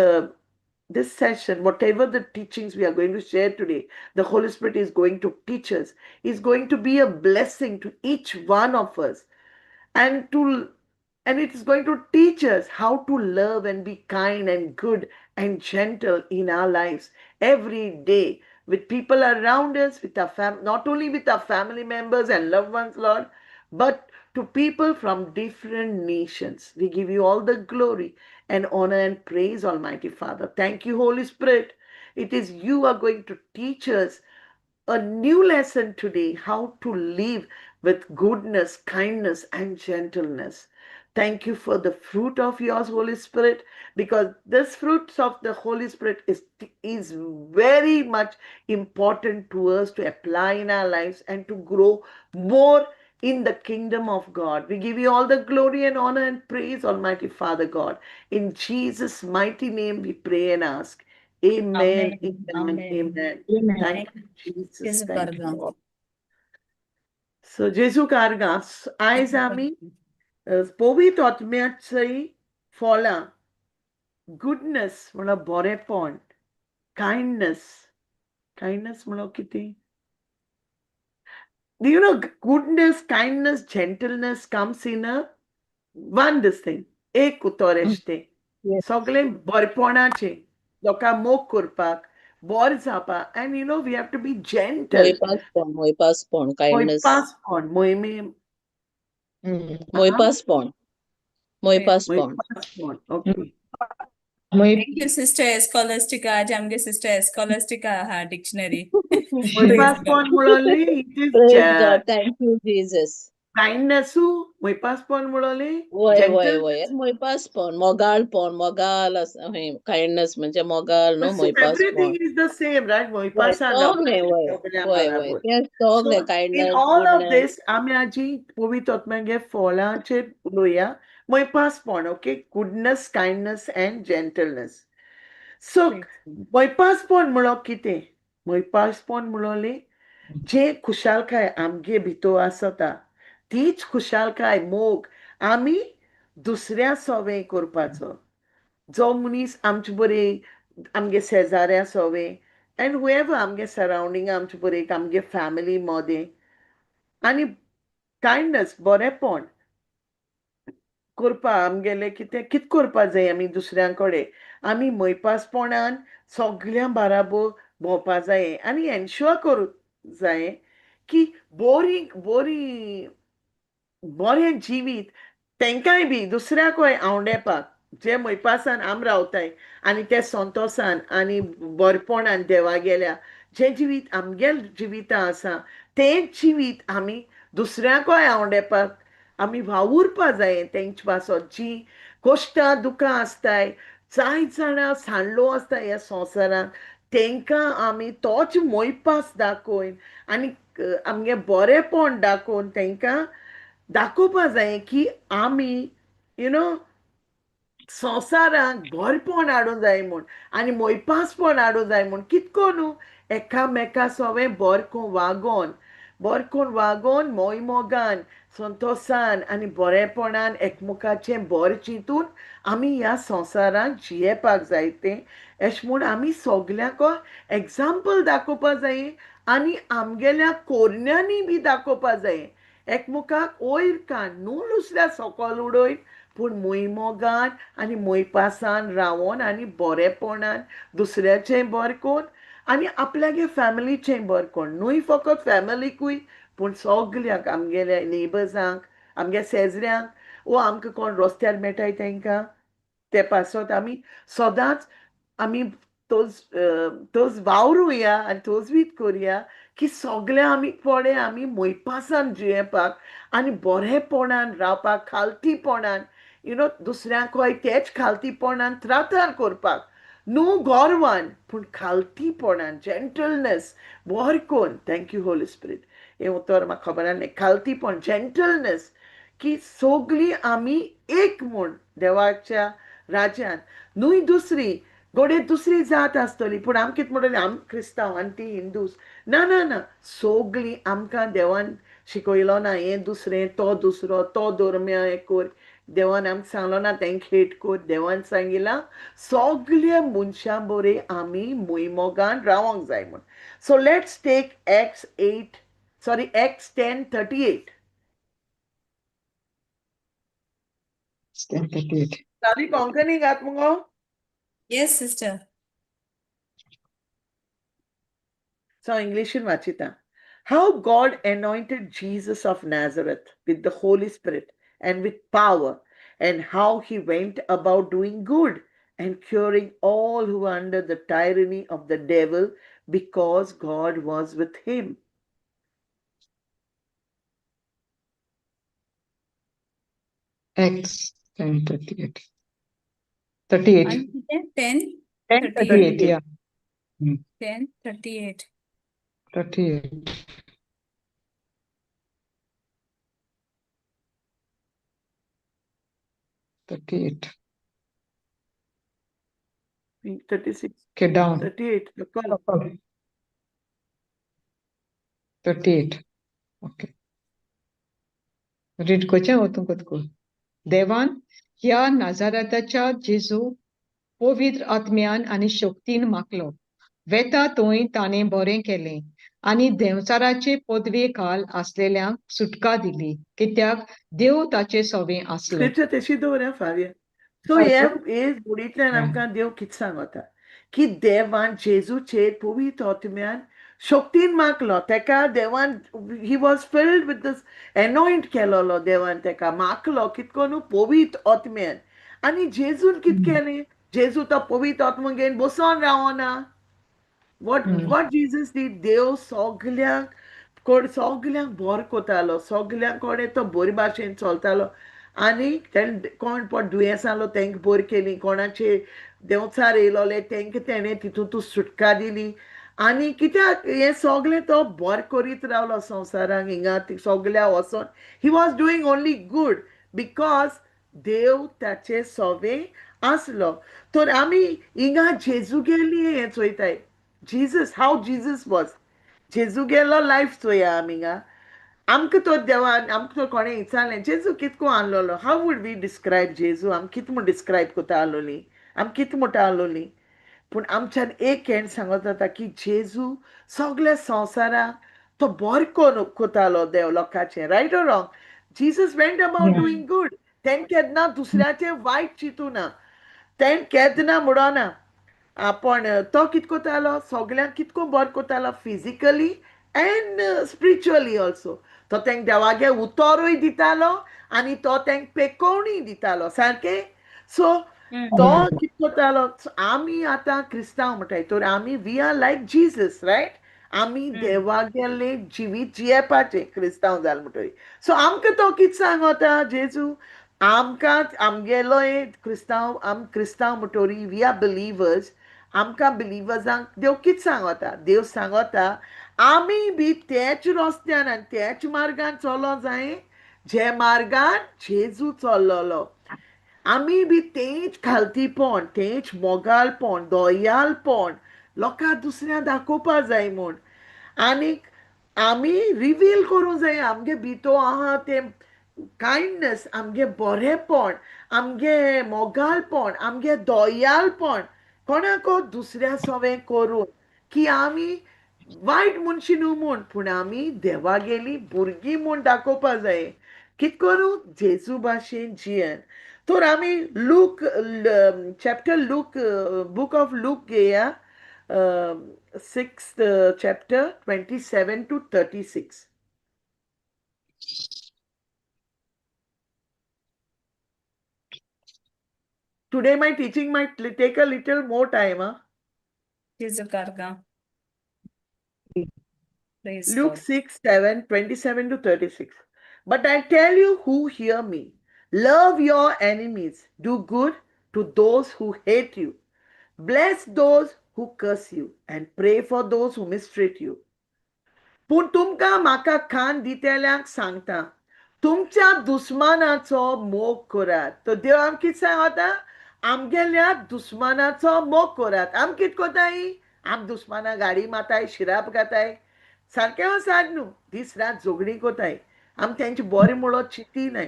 this session, whatever the teachings we are going to share today, the Holy Spirit is going to teach us, is going to be a blessing to each one of us. And it is going to teach us how to love and be kind and good and gentle in our lives every day with people around us, with our not only with our family members and loved ones, Lord, but to people from different nations. We give you all the glory and honor and praise, Almighty Father. Thank you, Holy Spirit. It is you are going to teach us a new lesson today, how to live with goodness, kindness, and gentleness. Thank you for the fruit of yours, Holy Spirit, because this fruits of the Holy Spirit is very much important to us to apply in our lives and to grow more in the kingdom of God. We give you all the glory and honor and praise, Almighty Father God. In Jesus' mighty name, we pray and ask. Amen. Amen. Amen. Amen. Amen. Thank you, Jesus. Jesu Thank you, Karga. Lord. So, जेजू कारगा, आयज आमी पवित्र आत्म्याची फळां, goodness म्हणल्यार बरेपण, kindness, kindness म्हणल्यार कितें? Goodness, kindness, gentleness comes in a one this thing. एक उतर एशें तें सगळें बरेपणाचें, लोकांक मोग करपाक, बरें जावपाक, and we have to be gentle. मोयपासपण, मोयपासपण, kindness. मोयपासपण, मोहिमे. मोयपासपण, मोयपासपण. मोयपासपण, okay. Thank you, Sister Escolastica. आज आमगे Sister Escolastica हा डिक्शनरी. मोयपासपण म्हणले it is Praise God, thank you, Jesus. कायंडनेसू मोयपासपण म्हणले. वय वय gentle. वय, मोयपासपण, मोगाळपण, मोगाल, कायंडनेस म्हणजे मोगाल न्हू, मोयपासपण. Everything is the same, right? वय मोयपासान. सगळें, वय वय वय, तें सगळें. So in kindness, all of goodness. This, आमी आजी पवित्र आत्म्यागे फळांचेर उलोवया. मोयपासपण, okay, goodness, kindness and gentleness. So मोयपासपण म्हणल्यार कितें? मोयपासपण म्हणले जे खुशालकाय आमगे भितर आसता, तीच खुशालकाय, मोग आमी दुसऱ्या सोवे करपाचो, जो मनीस आमचे बरे, आमगे शेजाऱ्या सोवे अँड हुएवर आमगे सरावंडींग, आमचे बरे, आमगे फॅमिली मदें. आनी कायंडनेस, बरेपण करपा आमगेलें कितें, कितें करपा जाय आमी दुसऱ्यां कडेन? आमी मोयपासपणान सगळ्यां बाराबोर भोंवपा जाय आनी एन्श्योर करूंक जाय की बोरी बोरी बरें जिवीत तेंकांय बी दुसऱ्याकूय आवडेपाक, जे मोयपासान आम रावताय आनी ते संतोसान आनी बरेपणान देवा गेल्या जें जिवीत आमगेल जिवितां आसा, तें जिवीत आमी दुसऱ्याकूय आवडेपाक आमी वावुरपा जाय. तेंचे पासत जीं कश्टां दुकां आसताय, जायत जाणां सांडलो आसता ह्या संवसारांत, तेंकां आमी तोच मोयपास दाखोवन आनी आमगे बरेपण दाखोवन तेंकां दाखोवपा जाय की आमी संवसाराक बरेपण हाडूंक जाय म्हूण आनी मोयपासपण हाडूंक जाय म्हूण. कितको न्हू, एकामेका सोवें बरें करून वागोन, बरें करून वागोन, मोय मोगान, संतोसान आनी बरेपणान एकमुखाचें बरें चिंतून आमी ह्या संवसाराक जियेवपाक जाय तें. अशें म्हूण आमी सगल्यांक एग्जाम्पल दाखोवपा जाय आनी आमगेल्या कोरण्यांनी बी दाखोवपा जाय, एकमुखाक वयर काड न्हू, दुसऱ्या सकल उडय, पूण मोयमोगान आनी मोयपासान रावोन आनी बरेपणान दुसऱ्याचें बरें करून आनी आपल्यागे फॅमिलीचें बरें करून, न्हय फकत फॅमिलीकूय पूण सगल्यांक, आमगेल्या नेबर्सांक, आमगे शेजऱ्यांक, वो आमकां कोण रस्त्यार मेळटाय तेंकां. ते पासत आमी सदांच आमी तोच तोच वावरुया आनी तोजवीत करुया की सगळे आमी पडे आमी मोयपासान जियेवपाक आनी बरेपणान रावपाक, खालतीपणान, you know, दुसऱ्यांकय तेच खालतीपणान त्रातार करपाक, न्हू गोरवान पूण खालतीपणान, जेंटलनेस बरें कोन्न. Thank you Holi spirit. हें उतर म्हाका खबर आसलें, खालतीपण, जेंटलनेस, की सगळीं आमी एक म्हूण देवाच्या राज्यान. न्हय दुसरी घडये दुसरी जात आसतली पूण आम कितें म्हणटली, आम क्रिस्तांव आनी ती हिंदूस. ना ना ना, सगळीं आमकां देवान शिकयलो ना हें दुसरें, तो दुसरो, तो धर्म्या हें कर. देवान आमकां सांगलो ना तेंक हेट कर. देवान सांगिलां सगल्या मनशां बरे आमी मोगान रावंक जाय म्हूण. So let's take Acts 8, sorry, Acts 10:38. 10:38. सारी कोंकणी घात मुगो? Yes, sister. So इंग्लिशीन वाचिता. How God anointed Jesus of Nazareth with the Holy Spirit and with power, and how he went about doing good and curing all who were under the tyranny of the devil, because God was with him. Acts 10:38. 38. आनी कितें? 10 10:38, yeah. 10:38. 38. 38. 36. Okay, down. 38. Call. 38. Okay. Read करचें हो तुमकां तुका. देवान ह्या नाजाराताच्या जेजू पवित्र आत्म्यान आनी शक्तीन मागलो. वेता थंय ताणें बरें केलें आनी देंवचाराचे पदवे खाल आसलेल्यांक सुटका दिली, कित्याक देव ताचे सवें आसलो. स्क्रिप्चर तशी दवर फाव्या. सो हे हे जोडींतल्यान आमकां देव कितें सांगता की देवान जेजूचेर पवित्र आत्म्यान शक्तीन मागलो. तेका देवान, he was filled with this, anoint केलोलो देवान तेका, मागलो कितको न्हू पवित्र आत्म्यान. आनी जेजून कितें केलें? जेजू तो पवित्र आत्मो घेवन बसोन रावना. What what Jesus did, देव सगल्यांक कोण सगल्यांक बरो कोतालो, सगल्यांक कडेन तो बरे भाशेन चलतालो. आनी तेणें कोण पोट दुयेंस आहलो तेंकां बरी केली, कोणाचे देंवचार येयलोले तेंकां तेणें तितून तूं सुटका दिली. आनी कित्याक हें सगलें तो बरें करीत रावलो संवसाराक हिंगा सगल्या वचोन. He was doing only good because देव ताचे सोवे आसलो. तर आमी हिंगा जेजू गेली हें चोयताय, Jesus, how Jesus was, जेजू गेलो लायफ चोया आमी हिंगा. आमकां तो देवान आमकां तो कोणें विचारलें जेजू कितको आहलोलो, how would we describe जेजू? आमी कितें म्हूण डिस्क्रायब कोता आहलोली, आमी कितें म्हणटा आहलोली? पूण आमच्यान एक हें सांगत जाता की जेजू सगल्या संवसाराक तो बरें कोन कोतालो देव लोकांचें. Right or wrong? Jesus went about doing good. तेणें केन्ना दुसऱ्याचें वायट चिंतू ना, तेणें केन्ना म्हणना. पूण तो कितें कोतालो, सगल्यांक कितको बरो कोतालो, फिजिकली एंड स्पिरिच्युअली ऑल्सो. तो तेंक देवागे उतरूय दितालो आनी तो तेंक पेकोवणीय दितालो सारकें. सो तो कितें कोतालो, आमी आतां क्रिस्तांव म्हणटाय तर आमी we are like Jesus, right? आमी देवागेले जिवीत जियेवपाचें क्रिस्तांव जाल म्हणटकीर. सो आमकां तो कितें सांगता जेजू आमकां, आमगेलो क्रिस्तांव, आम क्रिस्तांव म्हणटरी we are believers. आमकां बिलिवर्सांक देव कितें सांगता? देव सांगता आमी बी तेच रस्त्यान आनी तेच मार्गान चलो जाय जे मार्गान जेजू चल्लोलो. आमी बी तेच खालतीपण, तेच मोगालपण, दयालपण लोकांक दुसऱ्या दाखोवपा जाय म्हूण. आनीक आमी रिवील करूंक जाय आमगे भितर आहा तें कायंडनेस, आमगे बरेपण, आमगे मोगालपण, आमगे दयालपण कोणाको दुसऱ्या सवें करून की आमी वायट मनशी न्हू म्हूण, पूण आमी देवागेली भुरगीं म्हूण दाखोवपा जाय. कित करूं? जेजू भाशेन जियेन. तर आमी Luke chapter, Luke, book of Luke घेया, 6th chapter, 27 to 36. Today my teaching might take a little more time, huh? जेजू कारगा. Praise Luke God. 6, 7, 27 to 36. But I tell you who hear me, love your enemies, do good to those who hate you, bless those who curse you, and pray for those who mistreat you. पूण तुमकां म्हाका खान दितेल्यांक सांगता, तुमच्या दुस्मानाचो मोग करात. तर देव आमकां कितें सांगता? आमगेल्या दुस्मानाचो मोग करात. आम कितें कोताय? आम दुस्माना गाडी माताय, शिराप घाताय, सारकें आसा न्हू, दीस रात झगडीं कोताय, आम तेंचे बरें म्हणो चिंती नाय.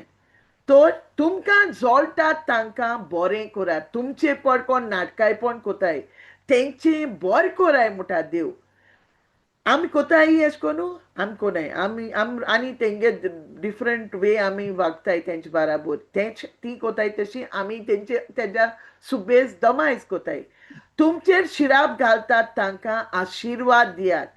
तर तुमकां जळटात तांकां बरें करात, तुमचे पड कोण नाटकायपण कोताय तेंचें बरें कराय म्हणटा देव. आमी कोताय एश कोन्नू? आमी कोनाय. आमी आम आनी तेंगे डिफरंट वे आमी वागताय तेंचे बाराबोर. तेंच ती कोताय तशी आमी तेंचे तेज्या सुबेज दमायज कोताय. तुमचेर शिराप घालतात तांकां आशिर्वाद दियात,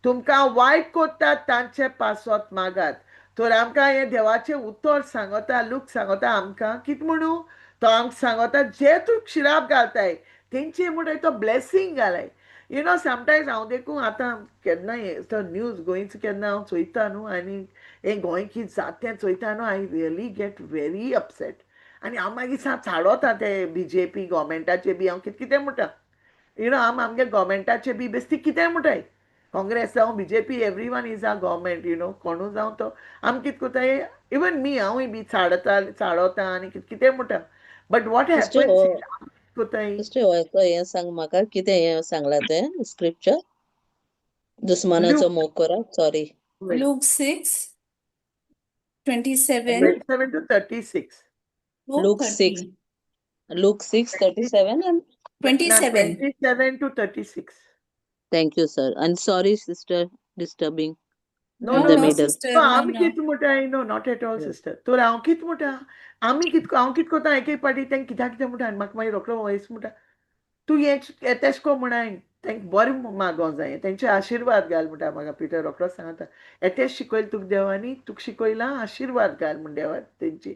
तुमकां वायट कोत्तात तांचे पासत मागात. तर आमकां हें देवाचें उतर सांगता, लूक सांगता आमकां कितें म्हणू? तो आमकां सांगता जे तूं शिराप घालताय तेंचे म्हणटाय तो ब्लेसींग घालाय. You know, sometimes हांव देखून आतां केन्नाय तो न्यूज गोंयचो केन्ना हांव चोयता न्हू, आनी हें गोंय कितें जाता तें चोयता न्हू, I really get very upset. आनी हांव मागीर सा चाडोता ते बीजेपी गोवमेंटाचे बी, हांव कितें कितें म्हणटा, you know, आम आमगे गोवमेंटाचे बी बेश्टी कितें म्हणटाय, काँग्रेस जावं BJP, every one is a government, you know, कोणूय जावं तो आम कितें कोताय, इवन मी हांवूय बी चाडता चाडोता आनी कितें कितें म्हणटा. बट what sister happens हो कोताय? सिस्टर हो हें सांग म्हाका, कितें हें सांगलां तें स्क्रिप्चर? दुस्मानाचो ल्यूक मोग करात, sorry. Luke 6, 27 27 to 36. to Luke 6, 30. Luke 6, 37 and 27. 27 to 36. Thank you sir, and sorry sister disturbing No, in No, the no, middle. sister, no, no, आमी no. कितें म्हणटाय? No, not at all, sister. तर हांव कितें म्हणटा, आमी कितें, हांव कितें कोता एक एक पाटी तेंकां कित्याक कितें म्हणटा आनी म्हाका मागीर रोखडो वयस म्हणटा, तूं हें तेश को म्हणाय, तेंकां बरें मागों जाय, तेंचे आशिर्वाद घाल म्हणटा. म्हाका पिटर रोखडोच सांगता, येतेच शिकयलें तुका देवांनी, तुका शिकयलां आशिर्वाद घाल म्हण देवान तेंची,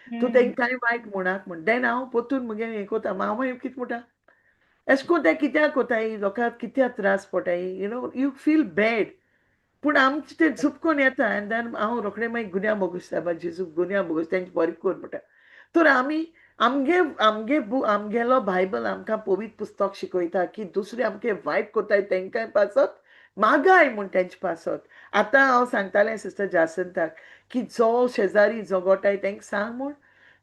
तूं तेंकां कांय वायट म्हणाक म्हण. देन हांव परतून मुगे हें कोता, हांव मागीर कितें म्हणटा, एशें कोन्न ते कित्याक कोताय, लोकांक कित्याक त्रास पडटाय, you know, you feel bad. पूण आमचें तें चुपकोन येता आनी देन हांव रोखडें मागीर गुन्यांव भोगसता, बा जेजू गुन्यांव भोगस, तेंचें बरें कर म्हणटा. तर आमी आमगे आमगे आमगेलो बायबल आमकां पवित्र पुस्तक शिकयता की दुसरे आमगे वायट कोताय तेंकांय पासत मागाय म्हूण तेंचे पासत. आतां हांव सांगतालें सिस्टर जासंताक की जो शेजारी झगोटाय तेंकां सांग म्हूण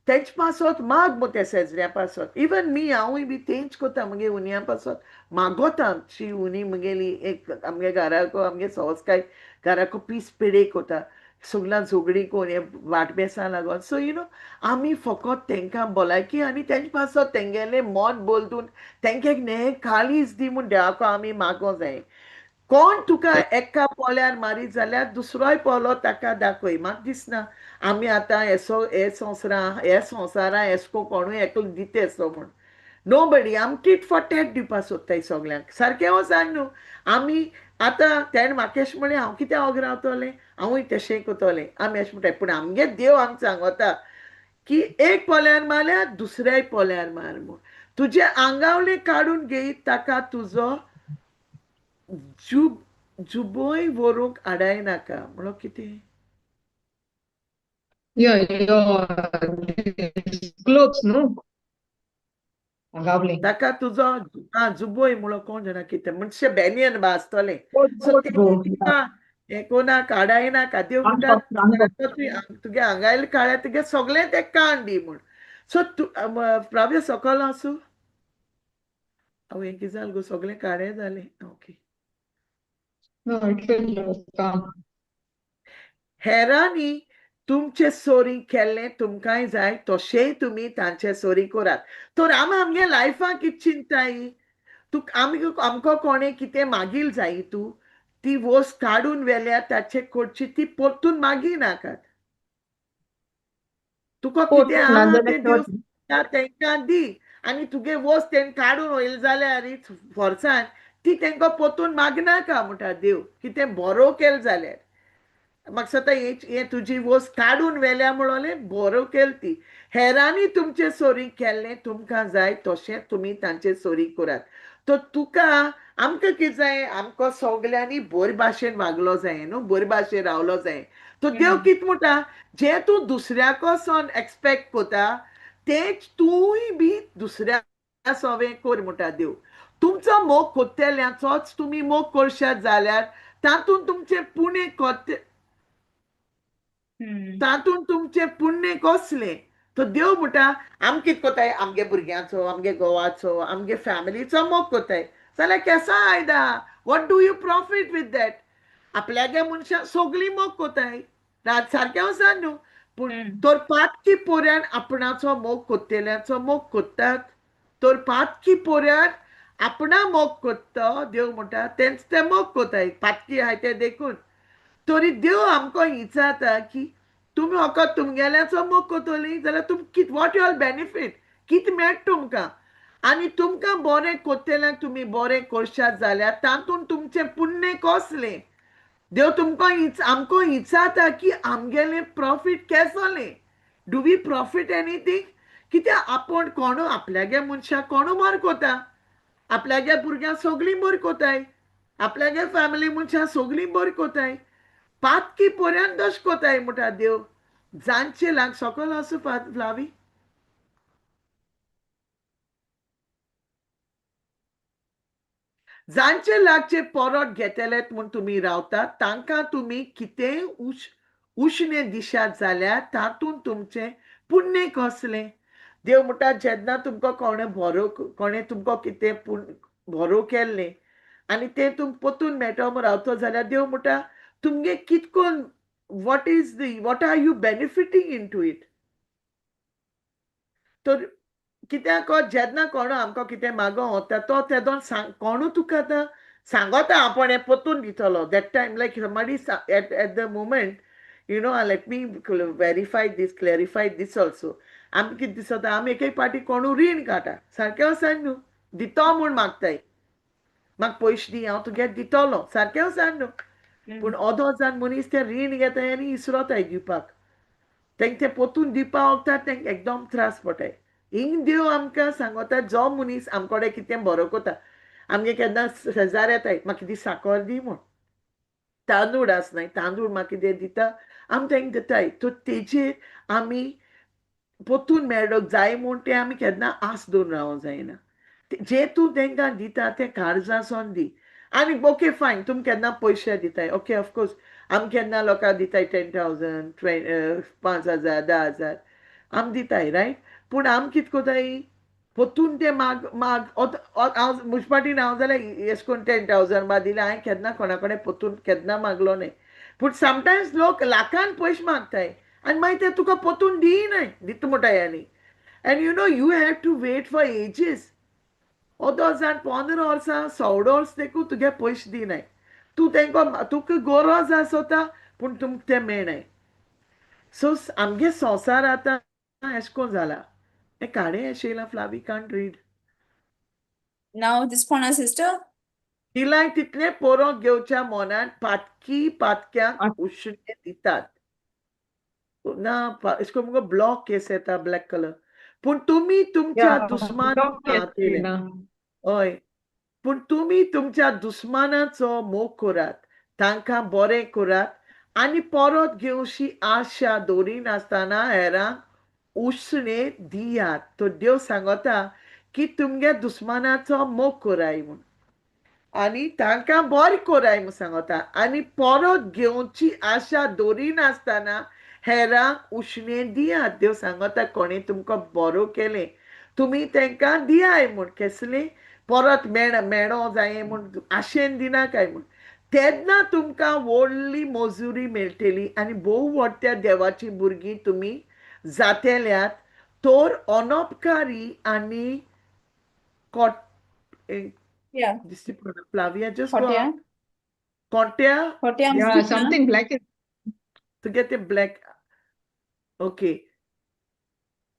तेंचे पासत माग म्हूण त्या शेजऱ्या पासत. इवन मी हांवूय बी तेंच कोता, मुगे उनया पासत मागोता. शी उनी मुगेली एक आमगे घराको आमगे सवस्काय घराको पीस पेडे कोता, सगळ्यां झगडीं कोन हे वाटबेसां लागोन. सो you know, आमी फकत तेंकां भलायकी आनी तेंचे पासत तेंगेलें मन बदलून तेंकां एक नेह काळीज दी म्हूण देवाको आमी मागों जाय. कोण तुका एका पोल्यार मारीत जाल्यार दुसरोय पोलो ताका दाखय. म्हाका दिसना आमी आतां येसो हे संवसारा हे संवसारा येसको कोणूय एकलो दिता येसो म्हूण. नो बडी. आमी टीट फॉर टॅट दिवपा सोदताय सगल्यांक, सारकें वचान न्हू. आमी आतां तेणें म्हाका अशें म्हणलें, हांव कितें ओग रावतलें, हांवूय तशें करतलें, आमी अशें म्हणटाय. पूण आमगे देव आमकां सांगता की एक पोल्यार मारल्यार दुसऱ्याय पोल्यार मार म्हूण. तुजें आंगावलें काडून घेयत ताका तुजो जुबोय व्हरूंक आडायनाका. म्हणलो कितें? Yeah, your clothes, no? आंगावलें. ताका तुजो आं जुबोय म्हणलो कोण जाणा कितें म्हणजे बेनियन बा आसतलें. Coat, so coat तें गो. तुका हें कोणाक आडायनाका. देव म्हणटा तुगे आंगायले काळ्या तुगे सगळें तें काण दी म्हूण. सो तूं प्राव्य सकल आसूं. हांव हें कितें जालें गो, सगळें काळें जालें. Okay. No, it will come. हेरांनी तुमचे सोरी केल्लें तुमकांय जाय तशेंय तुमी तांचे सोरी करात. तर आमी आमगे लायफाक कितें चिंताय, तुक आमी आमकां कोणें कितें मागील जाय, तूं ती वस्त काडून व्हेल्यार ताचे कडची ती परतून मागी नाकात. तुका कितें आहा तें देव तांकां दी आनी तुगे वस्त तेणें काडून व्हयलें जाल्यार फोर्सान ती तांकां परतून मागनाका म्हणटा देव, कितें बरो केलें जाल्यार. म्हाका दिसता हें तुजी वस्त काडून व्हेल्या म्हणलें बरो केल ती. हेरांनी तुमचे सोरी केल्लें तुमकां जाय तशें तुमी तांचे सोरी करात. तर तुका आमकां कितें जाय, आमकां सगल्यांनी बरे भाशेन वागलो जाय न्हू, बरे भाशेन रावलो जाय. तर देव कितें म्हणटा, जें तूं दुसऱ्या कडसून एक्सपेक्ट करता तेंच तूंय बी दुसऱ्या सवें कर म्हणटा देव. तुमचो मोग कोत्तेल्यांचोच तुमी मोग करशात जाल्यार तातूंत तुमचें पुणें कोत्ते, तातूंत तुमचें पुण्य कसलें? तर देव म्हणटा आम कितें कोताय, आमगे भुरग्यांचो, आमगे घोवाचो, आमगे फॅमिलीचो मोग कोताय जाल्यार केसो आयदा? What do you profit with that? आपल्यागे मनशां सगळीं मोग कोताय, रात सारकें वचा न्हू, पूण तर पातकी पोऱ्यान आपणाचो मोग कोत्तेल्यांचो मोग कोत्तात, तर पातकी पोऱ्यान आपणा मोग कोत्तो देव म्हणटा तेंच ते मोग कोताय, पातकी आहाय ते देखून. तरी देव आमकां विचारता की तुमी फकत तुमगेल्याचो मोग कोतली जाल्यार तुम कित, what your benefit, कित मेळटा तुमकां? आनी तुमकां बरें कोत्तेल्यांक तुमी बरें करशात जाल्यार तातूंत तुमचें पुण्य कसलें? देव तुमकां आमकां विचारता की आमगेलें प्रॉफीट केसलें? Do we profit anything? कित्याक आपूण कोणू आपल्यागे मनशाक कोणू बरें कोता, आपल्यागे भुरग्यांक सगळीं बरीं कोताय, आपल्यागे फॅमिली मनशां सगळीं बरीं कोताय, पातकी पर्यंत दश कोताय म्हणटा देव. जांचे लाग सकल आसूं फ्लावी, जांचे लागचे परत घेतलेत म्हूण तुमी रावतात तांकां तुमी कितेंय उश्णें दिशात जाल्यार तातूंत तुमचें पुण्य कसलें? देव म्हणटा जेन्ना तुमकां कोणें बरो, कोणें तुमकां कितें बरो केल्लें आनी तें तुमकां परतून मेळटा म्हूण रावतो जाल्यार देव म्हणटा तुमगे कितकोन, what is the, what are you benefiting in to it? तर कित्याक जेन्ना कोणू आमकां कितें मागों वता तो तेदोन सांग, कोणू तुका आतां सांगता आपूण हें परतून दितलो that time, like somebody at the moment, you know, let me verify this, clarify this also. आमकां कितें दिसता, आमी एक एक पाटी कोणू रीण काडटा, सारकें आसा न्हू, दितो म्हूण मागताय, म्हाका पयशे दी हांव तुगे दितलो, सारकें आसा न्हू. पूण अदो जाण मनीस तें रीण घेताय आनी इसरोताय दिवपाक, तेंक तें परतून दिवपाक वता तेंक एकदम त्रास पडटाय. हिंग देव आमकां सांगता जो मनीस आमकोडे कितें बरो कोता, आमगे केन्ना शेजार येताय म्हाका कितें साकर दी म्हूण, तांदूळ आसनाय, तांदूळ म्हाका कितें दिता आमी तेंका दिताय, तर तेजेर आमी परतून मेळोंक जाय म्हूण तें आमी केन्ना आस दवरून रावंक जायना. जें तूं तेंकां दिता तें काळजासून दी. आनी ओके फायन, तुमी केन्ना पयशे दिताय, ओके ऑफकोर्स आमी केन्ना लोकांक दिताय 10,000, 5,000, 10,000 आमी दिताय, रायट? पूण आमी कितें कोताय परतून ते माग माग, हांव म्हजे पाटीन हांव जाल्यार एशें करून 10,000 बा दिल्या हांवें केन्ना कोणा कडेन परतून केन्ना मागलो न्हय. पूण समटायम्स लोक लाखान पयशे मागताय आनी मागीर ते तुका परतून दिनाय, दिता म्हणटाय. आनी and you know you have to wait for ages. अदो जाण 15 वर्सां 1.25 वर्स देखून तुगे पयशे दिनाय, तूं तेंकां तुका गरज आसता पूण तुमकां तें मेळनाय. सो आमगे संवसार आतां एशें कोन जाला. हें काडे Shela Flavi can't read. Now this phone sister. तिलाय तितलें पोरोंक घेवच्या मनान पातकी पातक्यांक उश्णें दितात ना, एशें कोन्न मुगो ब्लॉक केस येता ब्लॅक कलर. पूण तुमी तुमच्या दुस्मान, हय, पूण तुमी तुमच्या दुस्मानाचो मोग करात, तांकां बरें करात आनी परत घेवशी आशा दवरिनासतना हेरांक उश्णें दियात. तर देव सांगता की तुमगे दुस्मानाचो मोग कराय म्हूण आनी तांकां बरें कराय म्हूण सांगता आनी परत घेवची आशा दवरिनासतना हेरांक उश्णें दियात. देव सांगता कोणें तुमकां बरो केलें तुमी तांकां दियाय म्हूण, केसलें परत मेळो जाय म्हूण आशेन दिनाकाय म्हूण. तेन्ना तुमकां व्हडली मजुरी मेळटली आनी भोव व्हडत्या देवाची भुरगीं तुमी जातेल्यात. तर अनोपकारी आनी कोट दिसती फ्लाविया जस्ट कोट्या समथींग ब्लॅक तुगे ते ब्लॅक ओके.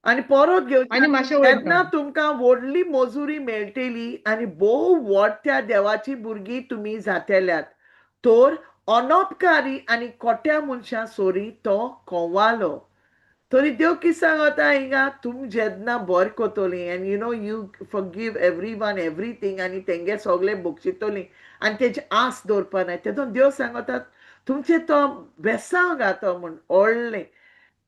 आनी परत घेवचे तेन्ना तुमकां व्हडली मजुरी मेळटली आनी भोव व्हडत्या देवाची भुरगीं तुमी जातेल्यात. तर अनोपकारी आनी कोट्या मनशां सोरी तो कोवालो. तरी देव कितें सांगता हिंगा, तुम जेन्ना बरें करतली and you know you forgive everyone everything आनी तेंगे सगळे बक्षितली आनी तेजी आस दवरपा नाय, तेदोन देव सांगता तुमचें तो बेसांव घातो म्हूण व्हडलें.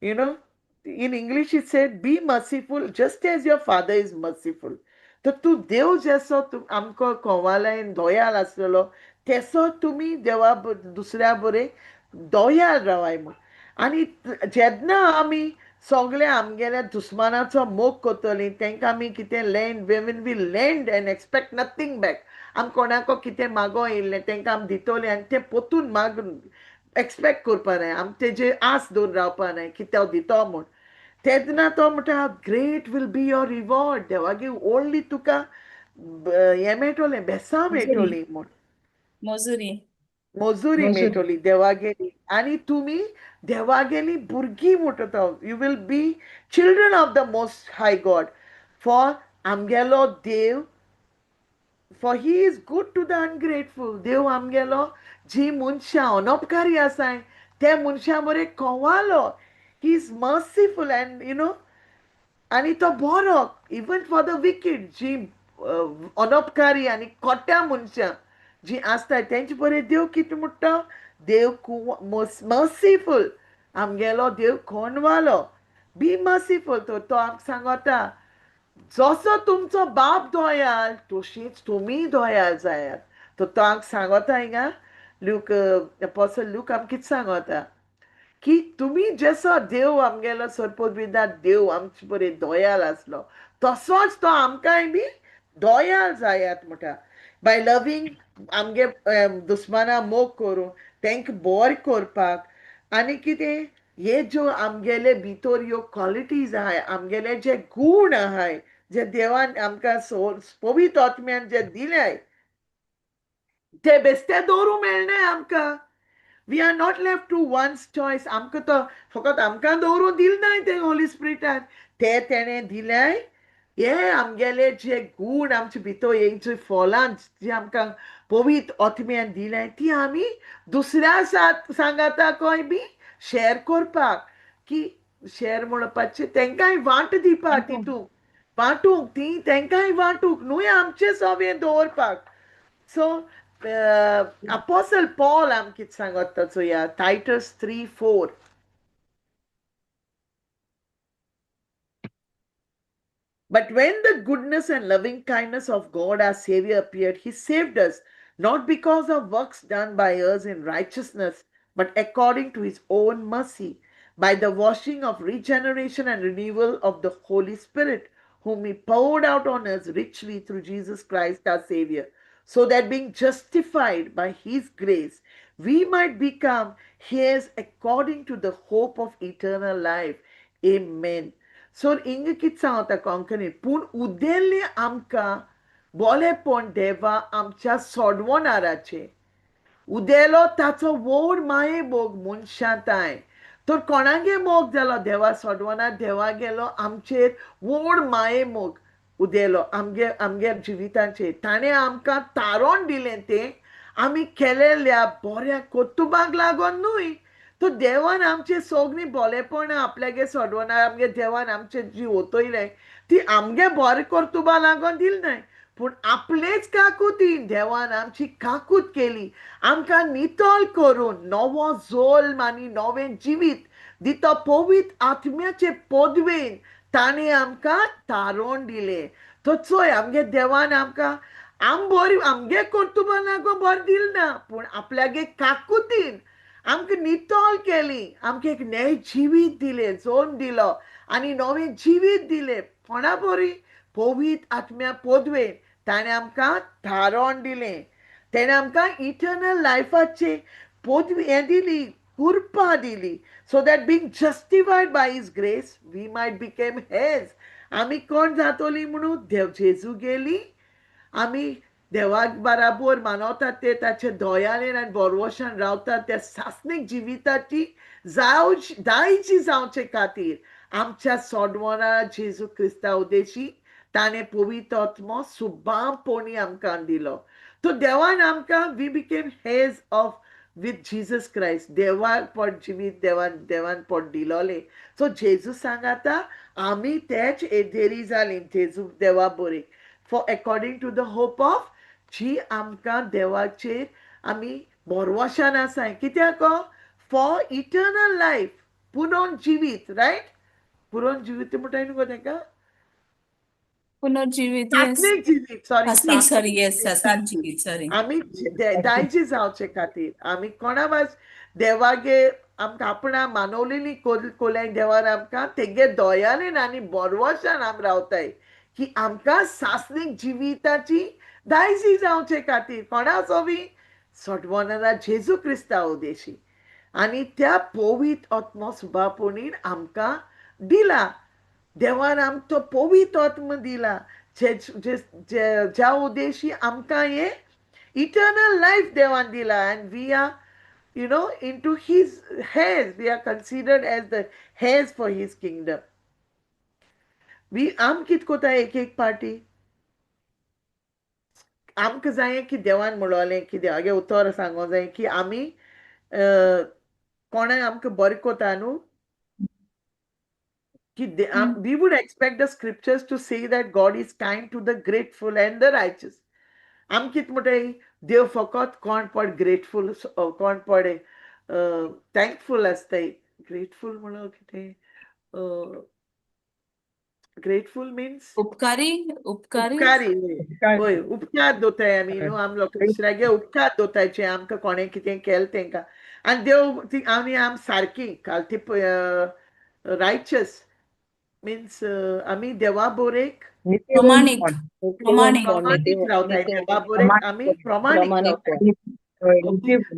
You know, in English it said be merciful just as your father is merciful. तर तूं देव जसो तूं आमकां कोवालायन दयाल आसलेलो तेसो तुमी देवा दुसऱ्या बरे दयाल रावाय म्हूण. आनी जेन्ना आमी सगळे आमगेल्या दुस्मानाचो मोग करतली, तांकां आमी कितें lend, when we lend and expect nothing back, आमी कोणाको कितें मागो येयल्लें तांकां आमी दितली आनी तें पोतून माग एक्सपेक्ट करपा नाय, आमी तेजे आस दवरून रावपा नाय की तो दितो म्हूण, तेन्ना तो म्हणटा great will be your reward. देवागे व्हडली तुका हें मेळटलें, बेसां मेळटली म्हूण, मजुरी मजुरी मेळटली देवागेली. आनी तुमी देवागेली भुरगीं म्हणटा तो, you will be children of the most high God. For आमगेलो देव, for he is good to the ungrateful. देव आमगेलो जी मनशां अनोपकारी आसाय ते मनशां बरे कोवालो. He is merciful and you know आनी तो बरो इवन फॉर the wicked. जी अनोपकारी आनी कोट्या मनशां जी आसताय तेंचे बरे देव कितें म्हणटा, देव मर्सीफूल, आमगेलो देव कोणवालो, बी मर्सीफूल. तो आमकां सांगता जसो तुमचो बाप दयाल तशीच तुमी दयाल जायात. तर तो आमकां सांगता हिंगा लूक, अपोसल लूक आमकां कितें सांगता की तुमी जसो देव आमगेलो सरपोत देव आमचे बरे दयाल आसलो तसोच तो आमकांय बी दयाल जायात म्हणटा. बाय लवींग आमगे दुस्माना मोग करून तांकां बरें करपाक. आनी कितें हे ज्यो आमगेले भितर ह्यो क्वॉलिटीज आहाय, आमगेले जे गूण आहाय जे देवान आमकां पवित्र आत्म्यान जे दिल्याय ते बेश्टे दवरूंक मेळनाय आमकां. We are not left to one's choice. आमकां तो फकत आमकां दवरून दिल नाय ते होली स्पिरिटान, ते तेणें दिल्याय हे आमगेले जे गूण आमचे भितर हे जे फॉलां जी आमकां पवित्र आत्म्यान दिल्याय ती आमी दुसऱ्या सांगाताकय बी शेअर करपाक, की शेअर म्हणपाचें तांकांय वांट दिवपाक, तितूंक वांटूंक, ती तांकांय वांटूंक न्हय आमचें सगळें दवरपाक. सो अपोसल पॉल आमकां कितें सांगता चोया, Titus 3:4. But when the goodness and loving kindness of God our Savior appeared, he saved us, not because of works done by us in righteousness, but according to his own mercy, by the washing of regeneration and renewal of the Holy Spirit, whom he poured out on us richly through Jesus Christ our Savior, so that being justified by his grace, we might become heirs according to the hope of eternal life. Amen. So हिंगा कितें सांगता कोंकणीन, पूण उदेल्लें आमकां बोलेपण देवा आमच्या सोडवणाराचें, उदेलो ताचो व्हड माये मोग मनशां. तर कोणागे मोग जालो देवा सोडवणार, देवा गेलो आमचेर व्हड माये मोग उदेलो आमगे आमगे जिविताचेर. ताणें आमकां तारोण दिलें तें आमी केलेल्या बऱ्या कर्तुबांक लागून न्हय. तर देवान आमचे सगळीं बोलेपणां आपल्यागे सोडवणार आमगे देवान आमचे जी ओतयलें ती आमगे बरें कर्तुबां लागून दिल न्हय, पूण आपलेच काकुतीन देवान आमची काकूत केली, आमकां नितळ करून नवो जल्म आनी नवें जिवीत दिता पवित्र आत्म्याचे पदवेन ताणें आमकां तारोण दिलें. तर चोय आमगे देवान आमकां आम बरी आमगे कर्तुबां लागून बरें दिल ना, पूण आपल्यागे काकुतीन आमकां नितळ केली, आमकां एक नवें जिवीत दिलें, जल्म दिलो आनी नवें जिवीत दिलें. कोणा बरी पवित्र आत्म्या पदवेन ताणें आमकां थारोण दिलें, तेणें आमकां इटर्नल लायफाचे पदवी हें दिली, कृपा दिली, so that being justified by his grace we might become heirs. आमी कोण जातोली म्हणून देव जेजू गेली, आमी देवाक बराबर मानवतात ते ताचे दयालेन आनी बोरवशान रावतात त्या सासणीक जिविताची दायजी जावचे खातीर आमच्या सोडवणा जेजू क्रिस्ता उद्देशी ताणें पवित्र आत्मो सुबांपणी आमकां दिलो. तो देवान आमकां we became heirs of with Jesus Christ. देवान पोट जिवीत देवान देवान पोट दिलोलें. सो जेजू सांगाता आमी तेच एदेरी जाली जेजू देवा बोरे, for according to the hope of जी आमकां देवाचेर आमी भरवशान आसाय. कित्याक? फॉर इटर्नल लायफ, पुनोन जिवीत, रायट? पुरोन जिवीत म्हणटाय न्हू गो तेका? पुनर्जीवित, येस. सासणीक जिवीत, सॉरी. सासणीक, सॉरी, येस, सासणीक सासणीक. जिवीत, सॉरी. आमी दायजी जावचे खातीर आमी कोणा वास देवागे आमकां आपणा मानवलेली कोल्याय देवान आमकां तेगे दोयालेन आनी बोरवशान आमी रावताय की आमकां सासणीक जिविताची दायजी जावचे खातीर. कोणा सोबी? सोडवणारा जेजू क्रिस्ता उदेशी आनी त्या पवित्र आत्मो सुबापुणीन आमकां दिला. देवान आमकां तो पवित्र आत्म दिला ज्या उद्देशी आमकां हें इटर्नल लायफ देवान दिला, and we are into his heirs. We are considered as the heirs for his kingdom. We आम कित कोता एक एक पार्टी आमकां जाय की देवान म्हणलें की देवागे उतर सांगो जाय की आमी कोणाय आमकां बरें कोता न्हू की we would expect the scriptures to say that God is kind to the grateful and the righteous. आम कित म्हणटाय? देव फकत कोण पड ग्रेटफूल, कोण पड थँकफूल आसताय. ग्रेटफूल म्हणून कितें? ग्रेटफूल मिन्स उपकारी, उपकारी. उपकारी, वय वय, उपकार दोताय आमी न्हू. आम लोक दुसऱ्यागे उपकार दोताय जे आमकां कोणें कितें केलें तेंकां. आनी देव ती आमी आम सारकी काल ती रायचस मिन्स आमी देवा बोरेक प्रमाणीक, प्रमाणीक. प्रमाणीक रावताय. देवा बोरेक आमी प्रमाणीक रावताय.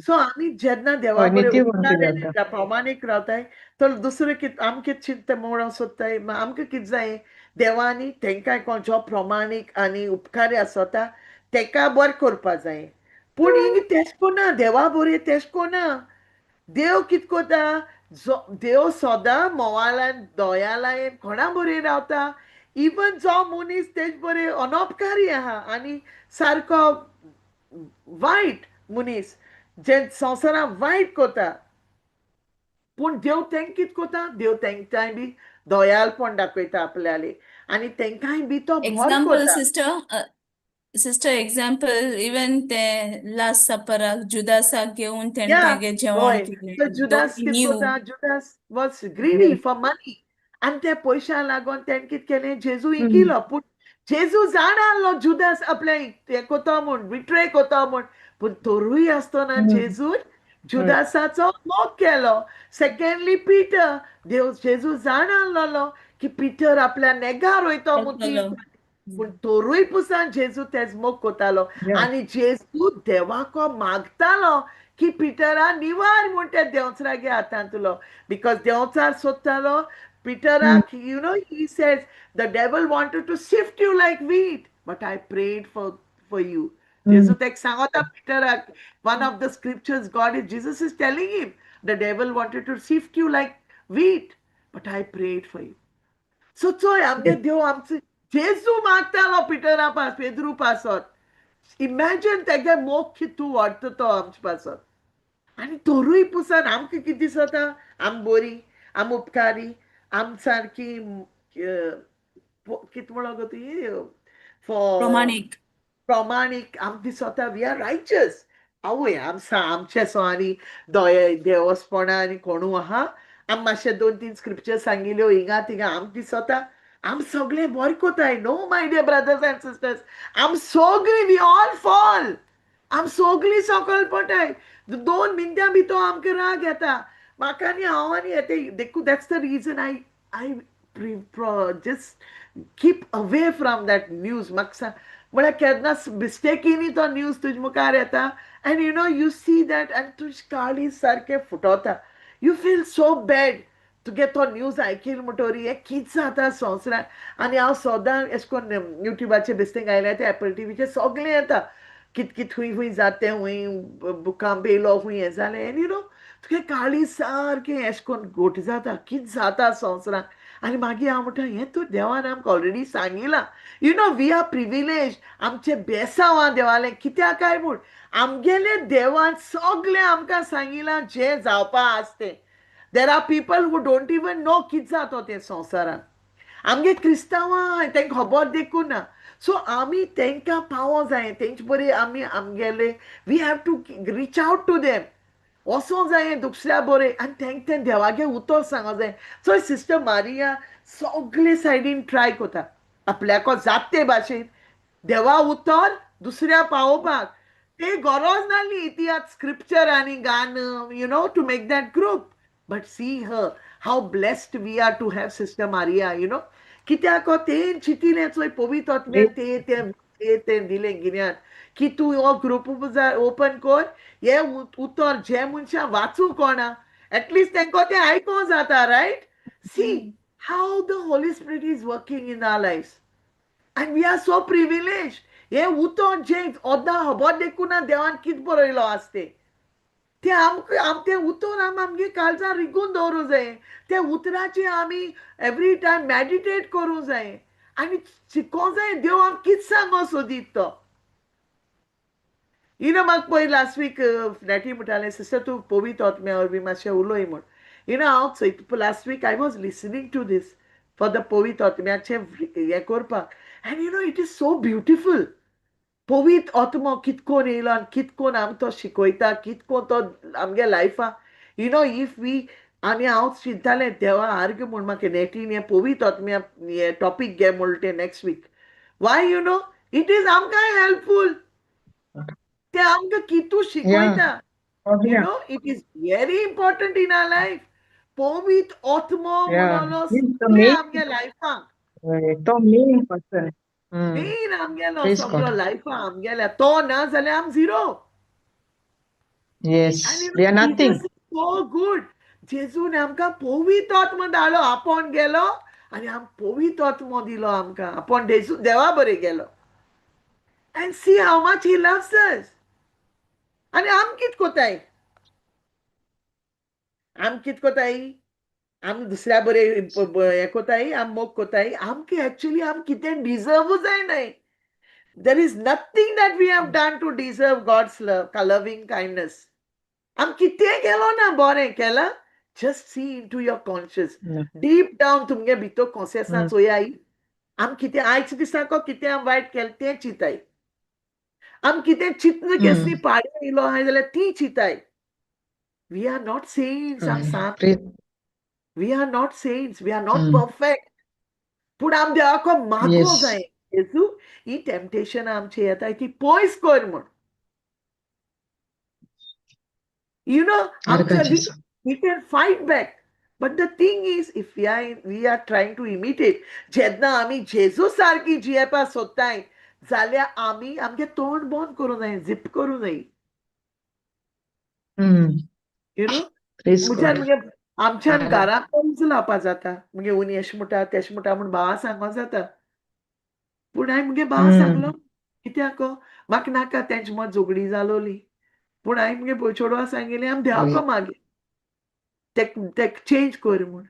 सो आमी जेन्ना देवा बरे उपकार प्रमाणीक रावताय तर दुसरें कित आमकां कित चिंतता म्हणून सोदताय? आमकां कित जाय? देवानी तेंकां कोण जो प्रमाणीक आनी उपकारी आसता तेका बरें करपा जाय. पूण हिंग तेश कोना, देवा बरें तेश कोना. देव कित कोता? जो देव सदां मोवालान दयालायन कोणा बरें रावता, इवन जो मनीस तेज बरें अनोपकारी आहा आनी सारको वायट मनीस जे संवसारांत वायट कोता, पूण देव तेंक कित कोता? देव तेंकांय बी दयालपण दाखयता आपल्याले आनी तेंकांय बी तो बरो एक्झाम्पल कोता. सिस्टर, सिस्टर, एक्झाम्पल, इवन ते लास्ट सपराक जुदासाक घेवन तेणें तेगे जेवण केलें. तर जुदास दो कित न्यू कोता? Judas was greedy for money आनी त्या पयशां लागून तेणें कित केलें? जेजू इकिलो. पूण जेजू जाणा आसलो जुदास आपल्या हें कोता म्हूण, बिट्रे कोता म्हूण, पूण तरूय आसतना जेजून जुदासाचो मोग केलो. Secondly Peter. देव जेजू जाणा आसलेलो की पीटर आपल्या नेगार वयतो म्हूण, पूण तरूय पुसान जेजू तेज मोग कोतालो आनी जेजू देवाको मागतालो की पिटरा निवार म्हूण त्या देंवचारागे हातांतलो, because देंवचार सोदतालो पिटराक. He says the devil wanted to sift you like wheat, but I prayed for you. जेजू तेका सांगता पिटराक. One of the scriptures, God is Jesus is telling him, the devil wanted to sift you like wheat, but I prayed for you. So चोय, आमगे देव आमचे जेजू मागतालो पिटरा pass, Pedro पासत. Imagine तेगे मोग कितू वाडटा तो आमचे पासत. आनी तरूय पुसान आमकां कितें दिसता? आम बरी, आम उपकारी, आम सारकी कितें म्हणो गो ती फॉर प्रमाणीक. प्रमाणीक आमकां दिसता. We are righteous. आवय, आमचे सो आनी दये देवस्पणा आनी कोणू आहा. आम मातशे दोन तीन स्क्रिप्चर सांगिल्यो हिंगा थिंगा, आमकां दिसता आम सगळें बरें कोताय. No, my dear brothers and sisters, आम सगळीं, we all fall. आम सगळीं सकयल पडटाय. 2 मिनटां भितर आमकां राग येता. म्हाका आनी हांव आनी येते देखून that's the reason I just keep away from that news. म्हाका म्हळ्यार केन्ना मिस्टेकीनी तो न्यूज तुजे मुखार येता and you see that आनी तुजें काळीज सारकें फुटोता. You feel so bad. तुगे तो न्यूज आयकील म्हणटरी हें कितें जाता संवसारांत? आनी हांव सदां अशें करून युट्यूबाचेर बेश्टें घायल्यार ते एपल टिवीचेर सगळें येता, कित कित खूंय खूंय जाता तें, खूंय भुकंप येयलो, खूंय हें जालें. एंड you know तुगे काळीज सारकें अशें करून घट जाता, कितें जाता संवसारांत. आनी मागीर हांव म्हणटा हें तूं देवान आमकां already सांगिलां. You know we are privilege. आमचें बेसांव आहा देवालें. कित्याक काय म्हूण आमगेले देवान सगळें आमकां सांगिलां जें जावपा आस तें. There are people who don't even know कितें जाता तें संवसारांत. आमगे क्रिस्तांवां आहाय तेंकां खबर देखून ना. सो आमी तेंकां पावो जाय तेंचे बरी आमी आमगेले we have to reach out to them. वचों जाय दुसऱ्या बरें आनी तेंक तें देवागे उतर सांगो जाय. चोय सिस्टर मारिया सगळे सायडीन ट्राय कोता आपल्याको जात ते भाशेन देवा उतर दुसऱ्या पावोवपाक. ते गरज नासली इतिहास स्क्रिप्चर आनी गान you know to make that group. But see her how blessed we are to have sister Maria you know. कित्याक तें चिंतिलें चोय पवित्र आत्म्यान ते तें ते तें दिलें गिन्यान की तूं हो ग्रुप ओपन कर हे उतर जे मनशां वाचूं कोणा एटलिस्ट तेंकां तें आयकों जाता right. See how the Holy Spirit is working in our life and we are so privilege. हें उतर जें ओद्दां खबर देखून ना देवान कितें बरयलो आसा तें तें आमकां आम तें उतर आम आमगे काळजान रिगून दवरूं जाय. त्या उतराचें आमी एवरी टायम मॅडिटेट करूं जाय आनी शिकों जाय देव आम कितें सांगो सोदीत तो. You know म्हाका पयर लास्ट वीक नॅटी म्हणटालें सिस्टर तूं पवित्र आत्म्या वरवीं मातशें उलय म्हूण. You know हांव चोयता last week I was listening to this for the पवित्र आत्म्याचें हें करपाक and you know it is so beautiful. पवित्र आत्मो कितकोन येयलो आनी कितकोन आमकां तो शिकयता कितकोन तो आमगे लायफा you know if we. आनी हांव चिंतालें देवा आर्ग म्हूण म्हाका नेटीन हें पवित्र आत्म्या हें टॉपीक घे म्हणटा तें next week. Why you know it is आमकांय हेल्पफूल. ते आमकां कितू शिकयता. You know it is very important in our life. पवित्र आत्मो म्हणलो सगळें आमगे लायफाक. तो मेन पर्सन. मेन आमगेलो सगळो लायफा आमगेल्या तो ना जाल्यार आम zero. Yes, we are nothing. So good. जेजून आमकां पवित्र आत्मो धाडलो आपोवन गेलो आनी आम पवित्र आत्मो दिलो आमकां आपोवन जेजू देवा बरें गेलो. And see how much he loves us. आनी आम कित कोताय आम कित कोताय आम दुसऱ्या बरें हें कोताय आम मोग कोताय आमकां एक्चुली आम कितें deserve जायनाय. There is nothing that we have done to deserve God's love loving kindness. आम कितें केलो ना बरें केलां. Just see into your conscious. Deep down तुमगे भितर कॉन्सियसान चोयाय आम कितें आयज दिसाको कितें आम वायट केलें तें चिंताय. आम कितें चिंतन केसनी पाडे येयलो आहाय जाल्यार ती चिंताय. We are not saints. आम सांत. We are not saints. We are not perfect. पूण आम देवाको मागो जाय जेजू ही टेम्पटेशन आमची येता ती पयस कर म्हूण. You know आमच्या we can fight back. But the thing is, if we are trying to imitate, जेन्ना आमी जेजू सारकी जियेवपाक सोदताय जाल्यार आमी आमगे तोंड बंद करूं जाय झिप करूं जाय. You know म्हज्यान मगे आमच्यान घराक पयस लावपा जाता. मगे उनी अशें म्हणटा तेशें म्हणटा म्हूण भावा सांगो जाता. पूण हांवें मुगे भावा सांगलो कित्याक म्हाका नाका तेंचे मद झगडी जालोली. पूण हांवें मुगे चेडवा सांगिल्लें आमी देवाको मागीर तेक चेंज कर म्हूण.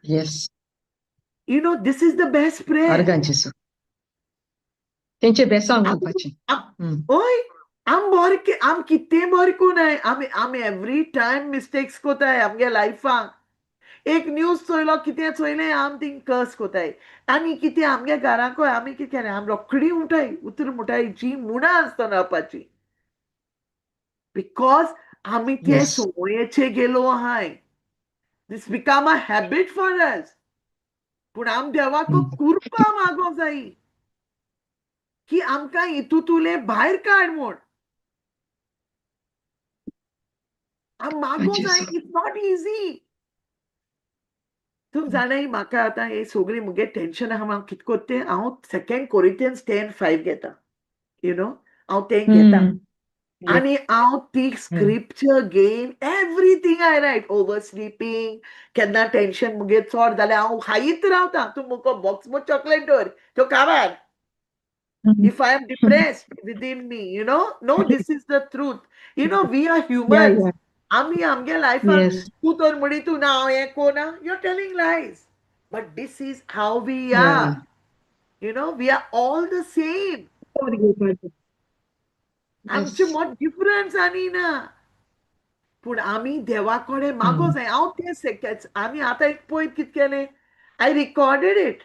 You know this is the best prayer. तेंचे बेसांव घालपाचें. हय आम बरें आम कितें बरें कोनाय आमी आमी एवरी टायम मिस्टेक्स कोताय आमगे लायफाक. एक न्यूज चोयलो कितें चोयलें आम थिंग कर्स कोताय. आनी कितें आमगे घराकय आमी कितें केलें आम रोखडी उठाय उतर मुठाय जी मुणां आसतना रावपाची. Because आमी ते संवयेचे गेलो आहाय. This become a habit for us. पूण आम देवाक कुरपा मागोंक जाय की आमकां हितूंतले भायर काड म्हूण. आम मागोंक जाय. It's not easy. तूं जाणाय म्हाका आतां हे सगळीं मुगे टेंशन आहा हांव कितें कोत्ता तें हांव सेकेंड कोरिंथियन्स 10:5 घेता. You know हांव तें घेता आनी हांव ती स्क्रिप्चर घेन everything I write. Over sleeping केन्ना टेंशन मुगे चड जाल्यार हांव खायत रावता. तूं मुको बॉक्स मो चॉकलेट दवर त्यो काबार. If I am depressed within me, you know, no, this is the truth. You know, we are humans. आमी आमगे लायफान तूं तर म्हणी तूं ना हांव हें कोना, you are telling lies. But this is how we are. We are all the same. आमचे मत डिफरन्स आनी ना, पूण आमी देवा कडेन मागो जाय. हांव तें आमी आतां एक पळयत कितें केलें, I recorded it.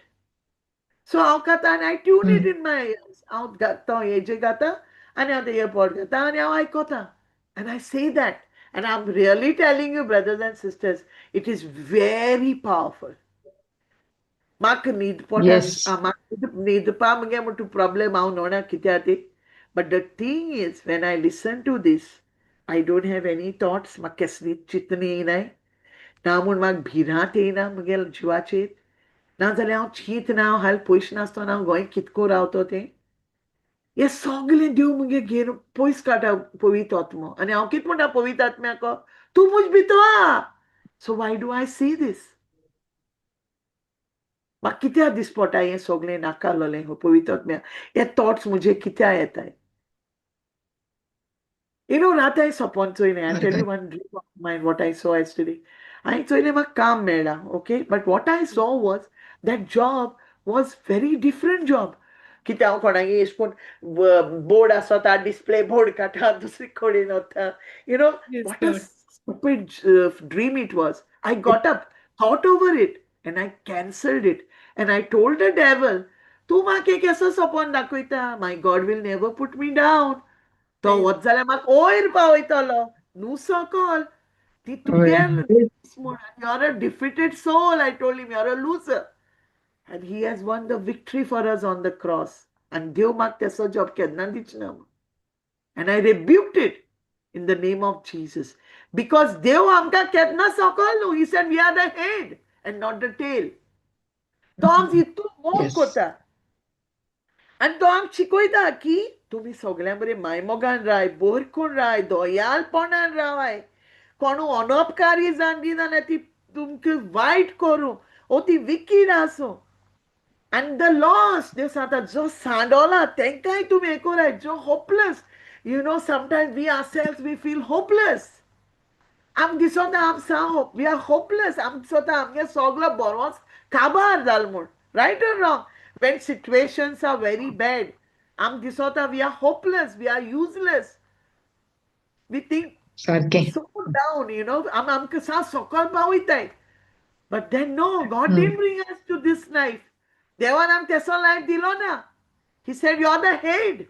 सो हांव खाता आनी I tune it in my ears. हांव तो हेजे गाता आनी हांव ते इयरपॉड घेता आनी हांव आयकता. And I say that. And I am really telling you, brothers and sisters, it is very powerful. म्हाका न्हीद पोटा, म्हाका न्हिदपा मुगे म्हण तूं प्रॉब्लेम हांव नोणा कित्याक ती. But the thing is, when I listen to this, I don't have any thoughts. म्हाका कसली चिंतन येयनाय ना, म्हूण म्हाका भिरांत येयना मुगे जिवाचेर. नाजाल्यार हांव चिंतना, हांव हाल पयशे नासतना हांव गोंय कितको रावतो तें. हें सगळें देव मुगे घेवन पयस काडटा पवित्र आत्मो. आनी हांव कितें म्हणटा पवित्र आत्म्याक, तूं म्हज भितर आहा, so why do I see this? म्हाका कित्याक दिसपडटा हें सगळें नाका आहलोलें? हो पवित्र आत्म्या, हे थॉट्स म्हजे कित्याक येताय? रात हांवें सपन चोयलें. I tell you one dream of mine, what I saw yesterday. हांवें चोयलें म्हाका काम मेळ्ळां, okay, but what I saw was that job was very different job. कित्याक हांव कोणागे एश कोन बोर्ड आसता, डिस्प्ले बोर्ड काडटा, दुसरी कडेन वता. What a stupid dream it was. I got up, thought over it, and I cancelled it. And I told the devil, तूं म्हाका केसो सपन दाखयता? My God will never put me down. तो वच जाल्यार म्हाका वयर पावयतलो, न्हू सकल. ती तुगे म्हूण, you are a defeated soul. I told him, you are a loser. And he has won the victory for us on the cross. आनी देव म्हाका तेसो जॉब केन्ना दिच ना. And I rebuked it in the name of Jesus. Because देव आमकां केन्ना सकल न्हू. He said we are the head and not the tail. तो आमकां इतू मोग करता आनी तो आमकां शिकयता की तुमी सगळ्यां बरें मायमोगान राय, बोर करून राय, दयालपणान रावाय. कोणू अनपकारी जावन दी जाल्यार ती तुमकां वायट करूं ओ ती विकीड आसूं. आनी the loss, देव सांगता, जो सांडोला तेंकांय तुमी हें कराय, जो hopeless. Sometimes we ourselves, we feel hopeless. आमकां दिसता आम सा we are hopeless. आमकां दिसता आमगे सगलो बरोच काबार जाल म्हूण. Right or wrong? When situations are very bad, आमकां दिसता we are hopeless, we are useless, we think सारकें so down. आम आमकां सा सकल पावयताय. But then no, God didn't bring us to this life. देवान आमकां तेसो लायफ दिलो ना. He said you are the head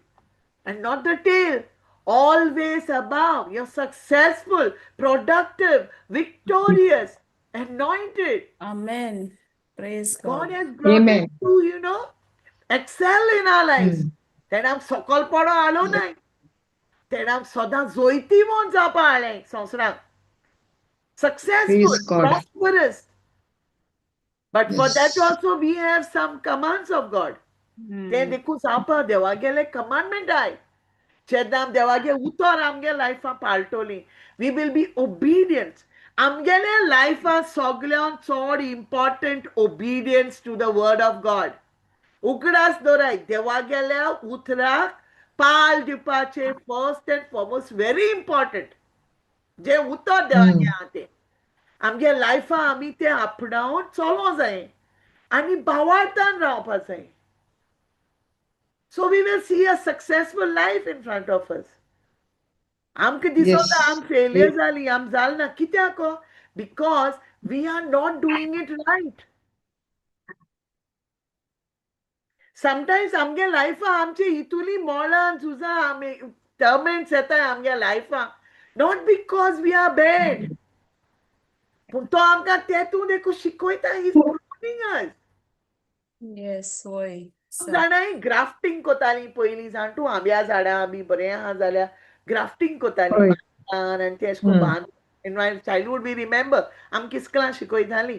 and not the tail, always above. You're successful, productive, victorious, anointed. Amen. Praise God God. has brought us Amen. to excel in our lives. तेणें आमकां सकल पडो हाडूं नाय, तेणें आमकां सदां जैतिवंत जावपा हाडलें संवसारांत, successful, Praise God. prosperous. But for that also we have some commands of God. तें देखून सांगपा देवागेले कमांडमेंट I. जेन्ना आम देवागे उतर आमगे लायफान पाळटली, we will be obedient. आमगेले लायफान सगळ्यान चड important obedience to the word of God. उगडास दवराय, देवागेल्या उतराक पाल दिवपाचें first and foremost very important. जें उतर देवाचें आहा तें आमगे लायफान आमी तें आपणावन चलों जाय आनी भावार्थान रावपा जाय. So we will see a successful life in front of us. आमकां दिसता आम फेलियर जाली, आम जाल ना. कित्याक? Because we are not doing it right. Sometimes आमगे लायफान आमचे इतुली मोळां झुजां आमी टर्मेंट्स येताय आमगे लायफान, not because we are bad, पूण तो आमकां तेतून देखून शिकयता. He is pruning us. Yes, वय. जाणाय, ग्राफ्टींग कोतालीं पयलीं, जाण तूं, आंब्या झाडां बी बरें आहा जाल्यार ग्राफ्टींग कोतालीं आनी तें अशें करून बांद. In my childhood we remember आमकां इस्कलां शिकयतालीं.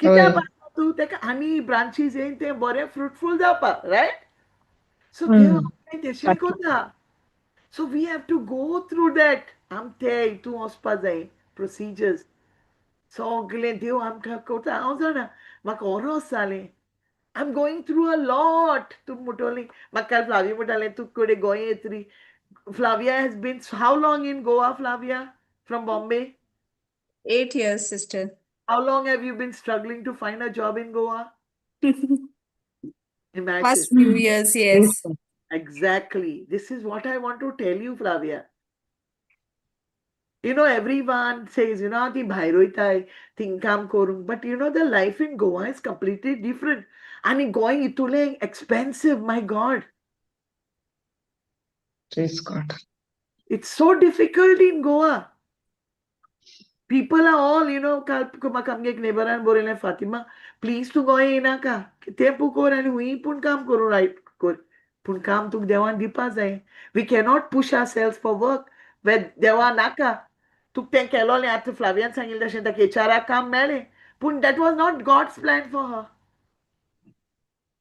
कित्याक बांदता तूं तेका आनी ब्रांचीस येवन तें बरें फ्रुटफूल जावपाक, रायट? सो देव आमकां तेशें कोता. So we have to go through that. आम ते हितून वचपा जाय, प्रोसिजर्स सगळें देव आमकां कोता. हांव जाणा, म्हाका ओरोस जालें. I am going through a lot. तूं म्हणटली म्हाका, काल फ्लावी म्हणटालें, तूं कडेन गोंय येतली. Flavia has been how long in Goa, Flavia, from Bombay? 8 years, sister. How long have you been struggling to find a job in Goa? Imagine. Past few years, yes. Exactly. This is what I want to tell you, Flavia. You know, everyone says, you know, ती भायर वयताय thing काम करूंक, but you know, the life in Goa is completely different. आनी Goa इतुलें expensive, my God. Praise God. It's so difficult in Goa. People are all, you know, काल म्हाका आमगे एक नेबरान बरयलें, फातिमा, प्लीज तूं गोंय येयनाका, तें पूण कर आनी हुंय पूण काम करूं, रायट कर, पूण काम तुका देवान दिवपा जाय. We cannot push ourselves for work वे देवा नाका. तुका तें केलोलें आतां फ्लावियान सांगिल्लें तशें ताका एचआराक काम मेळ्ळें, पूण that was not God's plan for her.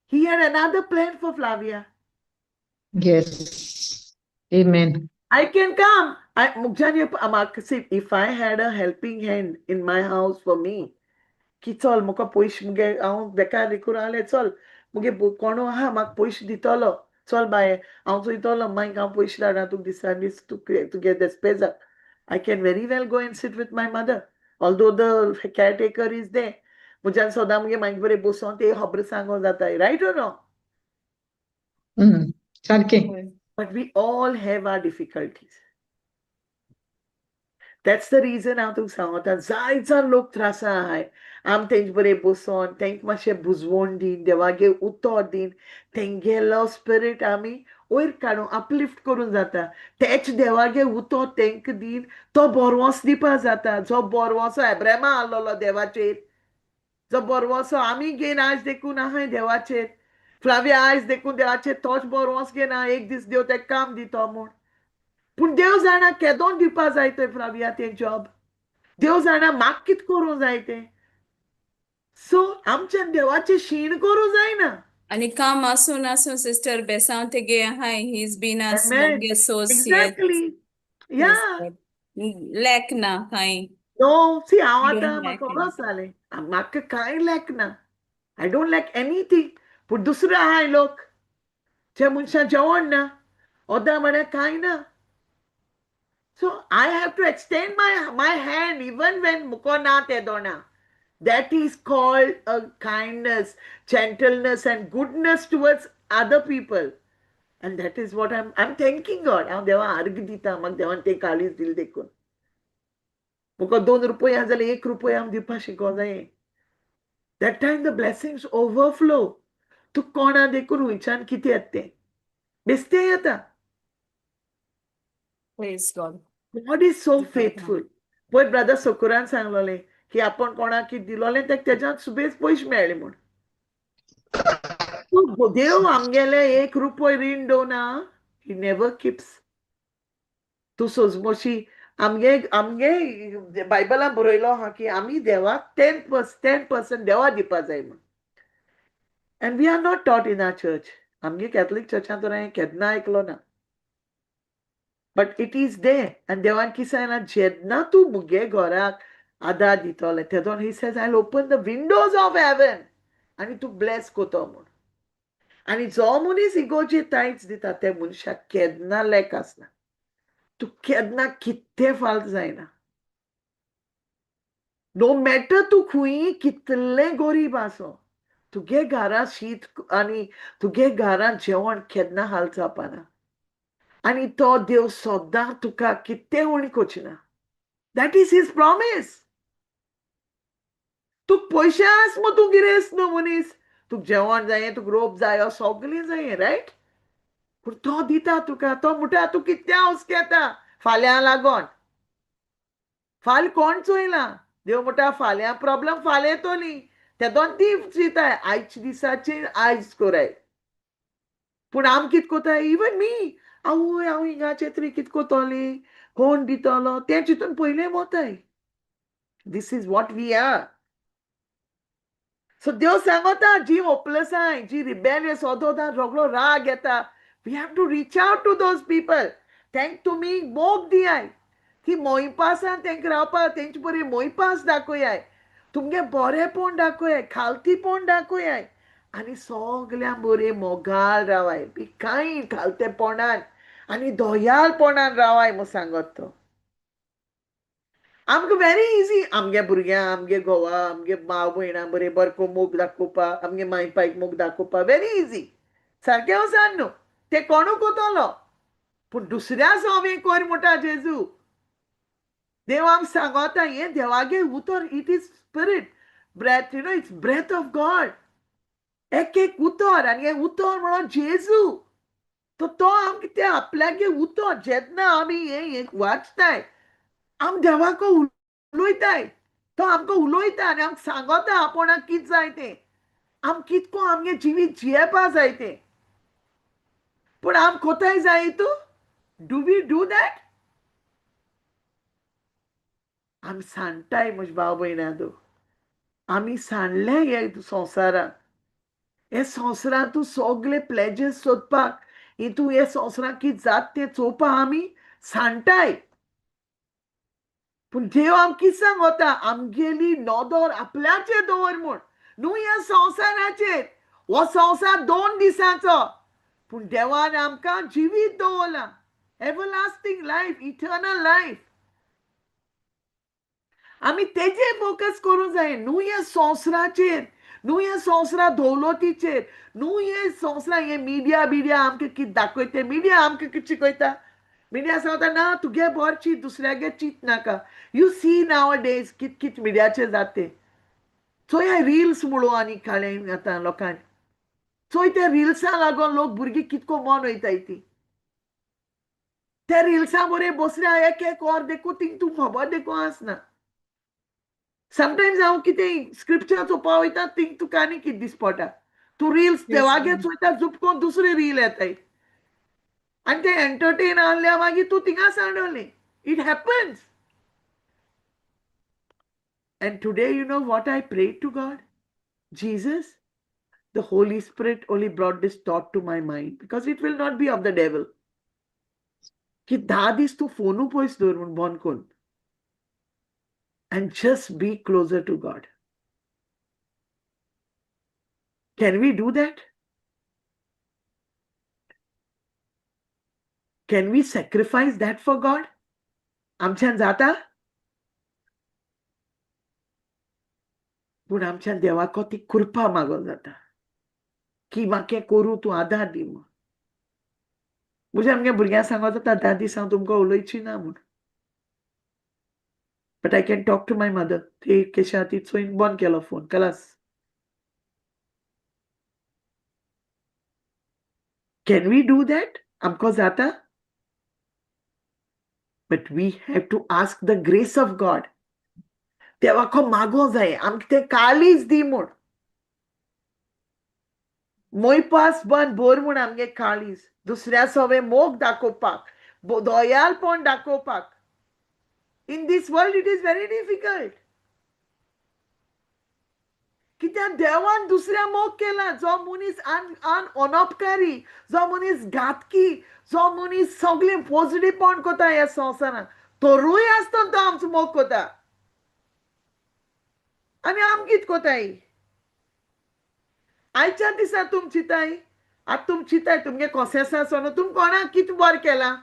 He had another plan for Flavia. Yes. Amen. I can come. I Mukjani, see, if I had a helping hand in my house for me, की चल म्हाका पयशे मुगे हांव बेकार रिकून आहलें, चल मुगे कोणू आहा म्हाका पयशे दितलो, चल बाये हांव चोयतलो, मागीर हांव पयशे धाडना तुका दिसान दीस तुगे देस्पेजाक. I can very well go and sit with my mother, although the caretaker is there. म्हज्यान सदां मुगे मागीर बरें बसोन ते खबर सांगो जाता, रायट or no? सारकें. But we all have our difficulties. That's the reason हांव तुका सांगता, जाय जाण लोक त्रासा आहाय, आम तेंचे बरें बसोन तेंक मातशें बुजवण दीन, देवागे उतर दीन, तेंगेलो स्पिरीट आमी वयर काडून अपलिफ्ट करूंक जाता. तेच देवागे उतर तेंक दीन, तो बरवंस दिवपा जाता. जो बरवंसो एब्रेमा आहलोलो देवाचेर, जो बरवंसो आमी घेन आयज देखून आहाय देवाचेर, फ्लाविया आयज देखून देवाचेर तोच बरवंस घेना, एक दीस देव तेका काम दितो म्हूण. पूण देव जाणा केदोन दिवपा जाय तें फ्लाविया तें जॉब, देव जाणा म्हाका कितें करूंक जाय तें. सो आमच्यान देवाचें शीण करूंक जायना. आनी काम आसून आसून सिस्टर बेसांव तेगे आहाय, he is been a Amen. Source. Exactly. Yeah. Lack ना कांय. No, see, हांव You don't आतां lack म्हाका खबर जालें, म्हाका कांय लॅक ना. I don't lack anything. पूण दुसरे आहाय लोक जे मनशां जेवण ना, ओदां म्हळ्यार कांय ना. So I have to extend my hand even when मुको ना तेदोना. That is called a kindness, gentleness and goodness towards other people. And that is what I'm thanking God. हांव देवा अर्ग दिता, म्हाका देवान तें काळीज दिलें देखून. म्हाका 2 रुपया जाल्यार 1 रुपया हांव दिवपा शिको जाय. That time the blessings overflow. तूं कोणा देखून हुंयच्यान कितें येता तें बेस्तें येता. Praise God. God is so faithful. पयर ब्रदर सकुरान सांगलोलें की आपण कोणाक कितें दिलोलें तेका तेज्यान सुबेज पयशे मेळ्ळे म्हूण. देव आमगेले 1 रुपय रीण दवरना, he never keeps. तूं सोजमोशी आमगे आमगे बायबलान बरयलो आहा की आमी देवाक 10% देवा दिवपा जाय म्हूण. And we are not taught in our church. आमगे कॅथलीक चर्चान तर हांवें केन्ना आयकलो ना, but it is there. आनी देवान कितें सांगलां, जेन्ना तूं मुगे घराक आदार दितले तेदोन he says I open the windows of heaven आनी तूं ब्लेस कोतो म्हूण. आनी जो मनीस इगोर्जे तायच दिता त्या मनशाक केन्ना लॅक आसना, तूं केन्ना कितें फाल्त जायना. नो मॅटर तूं खंय कितलें गरीब आसो, तुगे घरा शीत आनी तुगे घरांत जेवण केन्ना हाल जावपाना. आनी तो देव सदां तुका कितें उणी करचिना. That is his promise. तुका पयशे आस मू, तूं गिरेस्त न्हू मनीस, तुका जेवण जाय, तुका रोप जायो, सगळें जाय, रायट? पूण तो दिता तुका, तो म्हणटा तूं कितें हुस्केता फाल्यां लागोन, फाल्यां कोण चोयला. देव म्हणटा फाल्यां प्रॉब्लम फाल्यां येतली, तेदोन ती चिंताय, आयच्या दिसाची आयज कोराय. पूण आम कितें कोताय, इवन मी, आवय हांव हिंगाचें तरी कितें कोतोलें, कोण दितलो तें चिंतून पयलें वताय. This is what we are. So देव सांगता जी होपलेस आहाय, जी रिबेलियस, ओदोदां रोगलो राग येता, we have to reach out to those people. तेंक तुमी मोग दियाय, ती मोयपासान तेंक रावपाक तेंचे बरी मोयपास दाखयाय, तुमगे बरेंपण दाखयाय, खालतीपण दाखयाय आनी सगळ्यां बरें मोगाळ रावाय, बी कांय खालतेपणान आनी दयाळपणान रावाय म्हूण सांगत तो. आमकां व्हेरी इजी आमगे भुरग्यां, आमगे घोवा, आमगे माव भयणां बरेबर को मोग दाखोवपा, आमगे माय पायक मोग दाखोवपा व्हेरी इजी. सारकें वसान न्हू, तें कोणू कोतलो, पूण दुसऱ्या सोवे कोर म्हणटा जेजू. देव आम सांगता हें देवागे उतर, it is spirit breath, you know, it's breath of God. एक एक उतर आनी हें उतर म्हणून जेजू, तो तो आमकां तें आपल्यागे उतर जेन्ना आमी हें वाचताय, आम देवाको उलयताय, तो आमकां उलयता आनी आमकां सांगता आपणाक कितें जाय तें, आम कितको आमगे जिवीत जियेवपा जाय तें. पूण आम कोताय जाय तूं, do we do that? आमी सांडटाय म्हजे भाव भयणां, तूं आमी सांडले हे संवसारांत. हे संवसारांत तूं सगळे प्लेजर्स सोदपाक, हितूं हे संवसारांत कितें जाता तें चोवपाक आमी सांडटाय. पूण देव आमकां कितें सांगता, आमगेली नदर आपल्याचेर दवर म्हूण, न्हू ह्या संवसाराचेर. हो संवसार 2 दिसांचो, पूण देवान आमकां जिवीत दवरलां, एवरलास्टींग लायफ, इटर्नल लायफ. आमी तेजेर फोकस करूंक जाय, न्हू ह्या संवसाराचेर, न्हू ह्या संवसारा दौलतीचेर, न्हू हे संवसार, हे मिडिया बिडिया आमकां कितें दाखयता, मिडिया आमकां कितें शिकयता. मिडिया सांगता ना तुगे बरें चीत, दुसऱ्यागे चीत नाका. You see now days कित कित मिडियाचेर जाता तें. चोय रिल्स म्हणून आनी काडलें आतां लोकांनी, चोय त्या रिल्सां लागून लोक भुरगीं कितको मन वयताय ती. त्या रिल्सां बरें बसल्या एक एक वर देखून थिंग तूं खबर देखून आसना. समटायम्स हांव कितें स्क्रिप्चर चोवपा वयता, थिंग तुका आनी कितें दिसपडटा, तूं रिल्स देवागे चोयता, जुपकोन दुसरी रील येताय आनी ते एंटरटेन आहल्या मागीर तूं थिंगा सांडवलें. It happens. And today you know what I pray to God? Jesus, the Holy Spirit only brought this thought to my mind, because it will not be of the devil, की 10 दीस तूं फोनू पयस दवर म्हूण बंद करून, and just be closer to God. Can we do that? Can we sacrifice that for God? आमच्यान जाता? पूण आमच्यान देवाक ती कृपा मागोन जाता की म्हाका करूं तूं आदार दी म्हूण. म्हज्या आमगे भुरग्यांक सांगत जाता 10 दीस हांव तुमकां उलयची ना म्हूण, but I can talk to my mother. ती केशा ती चोयन बंद केलो फोन, खलास. Can we do that? आमकां जाता? But we have to ask the grace of God. देवाको मागो जाय आमकां तें काळीज दी म्हूण, मोयपास बन भर म्हूण आमगे काळीज, दुसऱ्या सवे मोग दाखोवपाक, दयालपण दाखोवपाक. In this world it is very difficult. कित्याक देवान दुसऱ्या मोग केला, जो मनीस आन अनपकारी, जो मनीस घातकी, जो मनीस सगळें पोजडीपण कोता ह्या संवसारांत, तरूय आसतना तो आमचो मोग कोता. आनी आम कितें कोताय आयच्या दिसा? तुम चिंताय, आतां तुम चिंताय तुमगे कोसेसां आसना, तुम कोणाक कितें बरें केलां,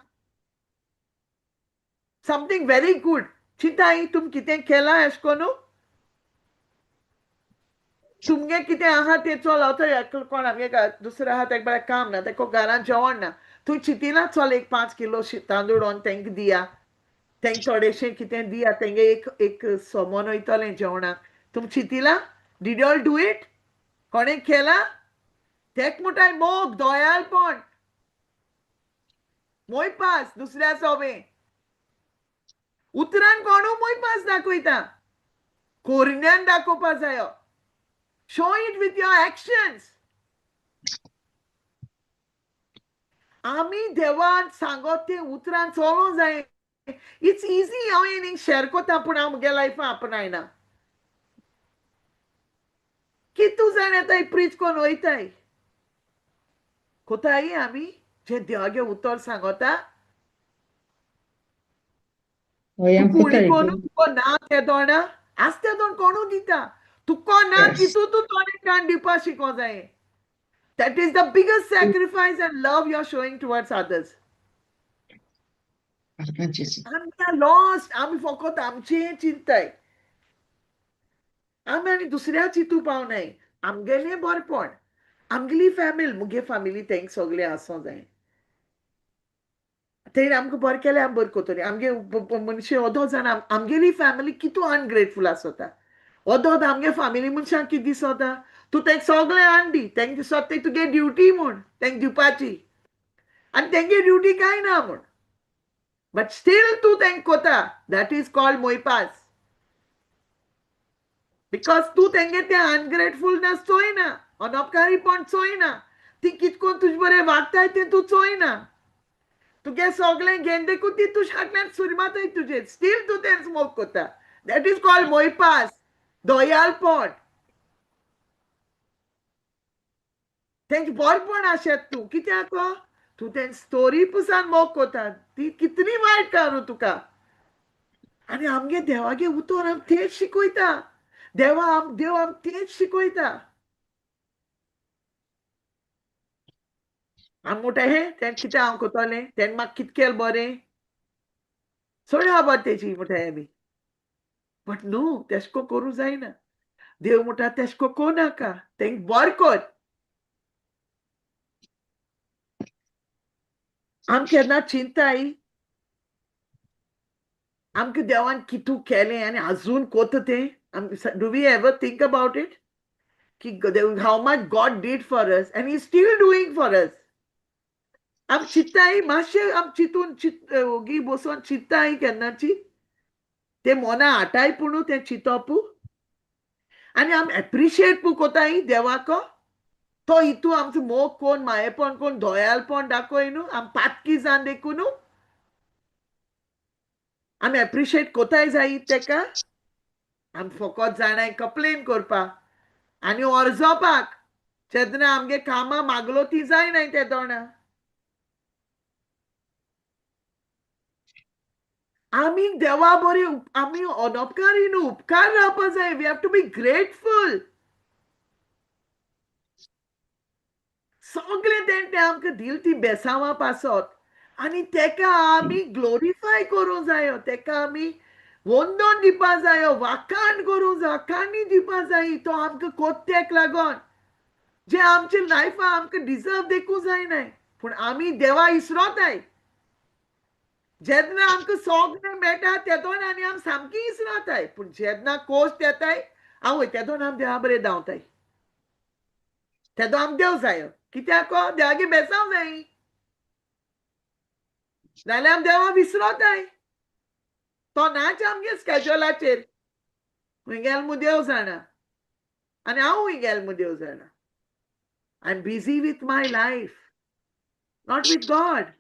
समथींग व्हेरी गूड चिंताय, तुम कितें केलां अशें करून, तुमगे कितें आहा तें चल आतां कोण आमगे दुसरो आहा तेका बरें काम ना, तेका घरांत जेवण ना, तूं चिंतिना चल एक 5 किलो तांदूळ व्हरून तेंका दिया, तेंका थोडेशें कितें दिया, तेंगे एक एक सोमोन वयतलें जेवणाक. तुम चिंतिला? Did all do it? कोणें केलां? तेक म्हणटाय मोग, दयालपण, मोयपास दुसऱ्या सोबे. उतरान कोणू मोयपास दाखयता, कोरण्यान दाखोवपा जायो. Show it with your actions. आमी देवान सांगत तें उतरान चलोंक जाय. It's easy हांव हें शेअर कोता, पूण हांव म्हगे लायफान आपणायना. कितू जाण येताय प्रीच कोन्न वयताय, कोताय आमी जें देवागे उतर सांगता. तुका कोणू तुका ना ते दोणा आसते दोन कोणू दिता, तुका ना तितू तूं थोडे कान दिवपा शिको जाय. That is the biggest sacrifice and love you are showing towards others. आमी लॉस्ट, आमी फकत आमचें चिंताय, आमी आनी दुसऱ्या चिंतू पावनाय. आमगेलें बरेपण, आमगेली फॅमिली, मुगे फॅमिली तेंक सगळें आसूं जाय, तेणें आमकां बरें केलें आमी बरें करतलीं. आमगे मनशां ओदो जाणां आमगेली फॅमिली कितू अनग्रेटफूल आसता. ओदोद आमगे फॅमिली मनशांक कितें दिसता, तूं तेंक सगळें हाडून दी, तेंक दिसता तें तुगे ड्युटी म्हूण तेंक दिवपाची, आनी तेंगे ड्युटी कांय ना म्हूण, बट स्टील तूं तेंक कोता. That is called मोयपास, because तूं तेंगे तें अनग्रेटफुलनेस चोयना, अनपकारीपण चोयना, ती कितकोन तुजे बरें वागताय तें तूं चोयना, तुगे सगळें घेवन देखून ती तुज्या फाटल्यान सुरी मारताय तुजेर, स्टील तूं तें मोग कोता. That is called मोयपास, दयालपण. तेंचे बरेपण आशेत तूं, कित्याक तूं तेंचे स्टोरी पुसान मोग कोता, ती कितली वायट करूं तुका. आनी आमगे देवागे उतर आम तेंच शिकयता, देवा आम देव आम तेंच शिकयता. आम म्हणटा हें तें कितें हांव कोतलें, तेणें म्हाका कितें केलें बरें, सोड खबर तेजी म्हणटा आमी. बट न्हू, तेशें को करूं जायना. देव म्हणटा तेशें को करूं नाका, तेंक बरें कर. आम केन्ना चिंताय आमकां देवान कितू केलें आनी आजून कोता तें? Do we ever think about it की how much God did for us and he still doing for us? आम चिंताय मातशें, आम चिंतून ओगी बसून चिंताय केन्नाची ते मोना आटाय पूण तें चिंतप, आनी आम एप्रिशिएट पूण कोताय देवाक. तो हितू आमचो मोग कोण, मायेपण कोण, दयालपण दाखय न्हू, आम पातकी जावन देखून न्हू आमी एप्रिशिएट कोताय जाय तेका. आमी फकत जाणाय कंप्लेन करपाक आनी अर्जोपाक, जेन्ना आमगे कामां मागलो ती जायनाय तेदोणा. आमी देवा बरे, आमी अनपकारी न्हू, उपकार रावपा जाय. We have to be grateful. सगळें तेणें तें आमकां दिल ती बेसांवां पासत, आनी तेका आमी ग्लोरिफाय करूंक जायो, तेका आमी वंदन दिवपा जायो, वाखाण करूंक जायो, वाखाणी दिवपा जाय. तो आमकां कोत्त्याक लागोन जे आमचे लायफा आमकां डिजर्व देखूं जायनाय, पूण आमी देवा इसरोताय. जेन्ना आमकां सगळें मेळटा तेदोन आनी आमी सामकी इसरोताय, पूण जेन्ना कोश्ट येताय आवय तेदोन आमी देवा बरें धांवताय, तेदो आम देव जायो. कित्याक देवागे बेसांव जाय, नाल्यार आमी देवा विसरोताय. तो नाच आमगे स्केज्युलाचेर, खंय गेल मू देव जाणा, आनी हांव खंय गेल मू देव जाणा. I am busy with my life, not with God,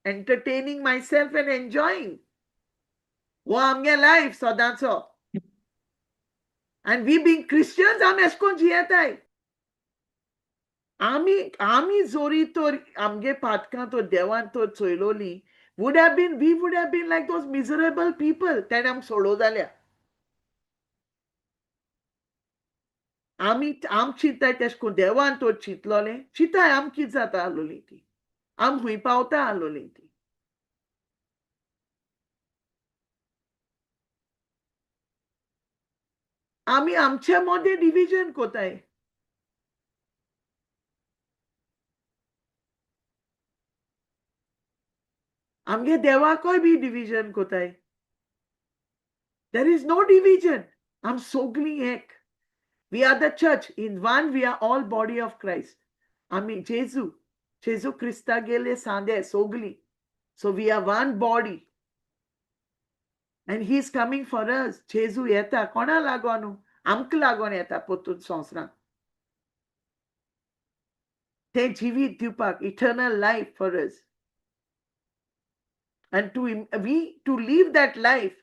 entertaining myself and enjoying. हो आमगे लायफ सदांचो. आनी we being Christians आमी अशें करून जियेताय. आमी आमी जोरी तर आमगे पातकां तर देवान तर चोयलोली, would have been we would have been like those miserable people तेणें आमकां सोडो जाल्या. आमी आम चिंताय तेशें करून देवान तर चिंतलोलें, चिंताय आम कितें जाता आसलोली ती, आम खंय पावता आसलोली ती. आमी आमचे मदें डिविजन कोताय. आमगे देवाकय बी डिविजन कोताय. There is no division. आम सगळीं एक. We are the church. In one we are all body of Christ. आमी जेजू, जेजू क्रिस्तागेले सांदे सगळीं. So we are one body. And he is coming for us. जेजू येता कोणा लागोन? आमकां लागोन येता पोतून संवसारांत. तें जिवीत दिवपाक, eternal life for us. And to live that life,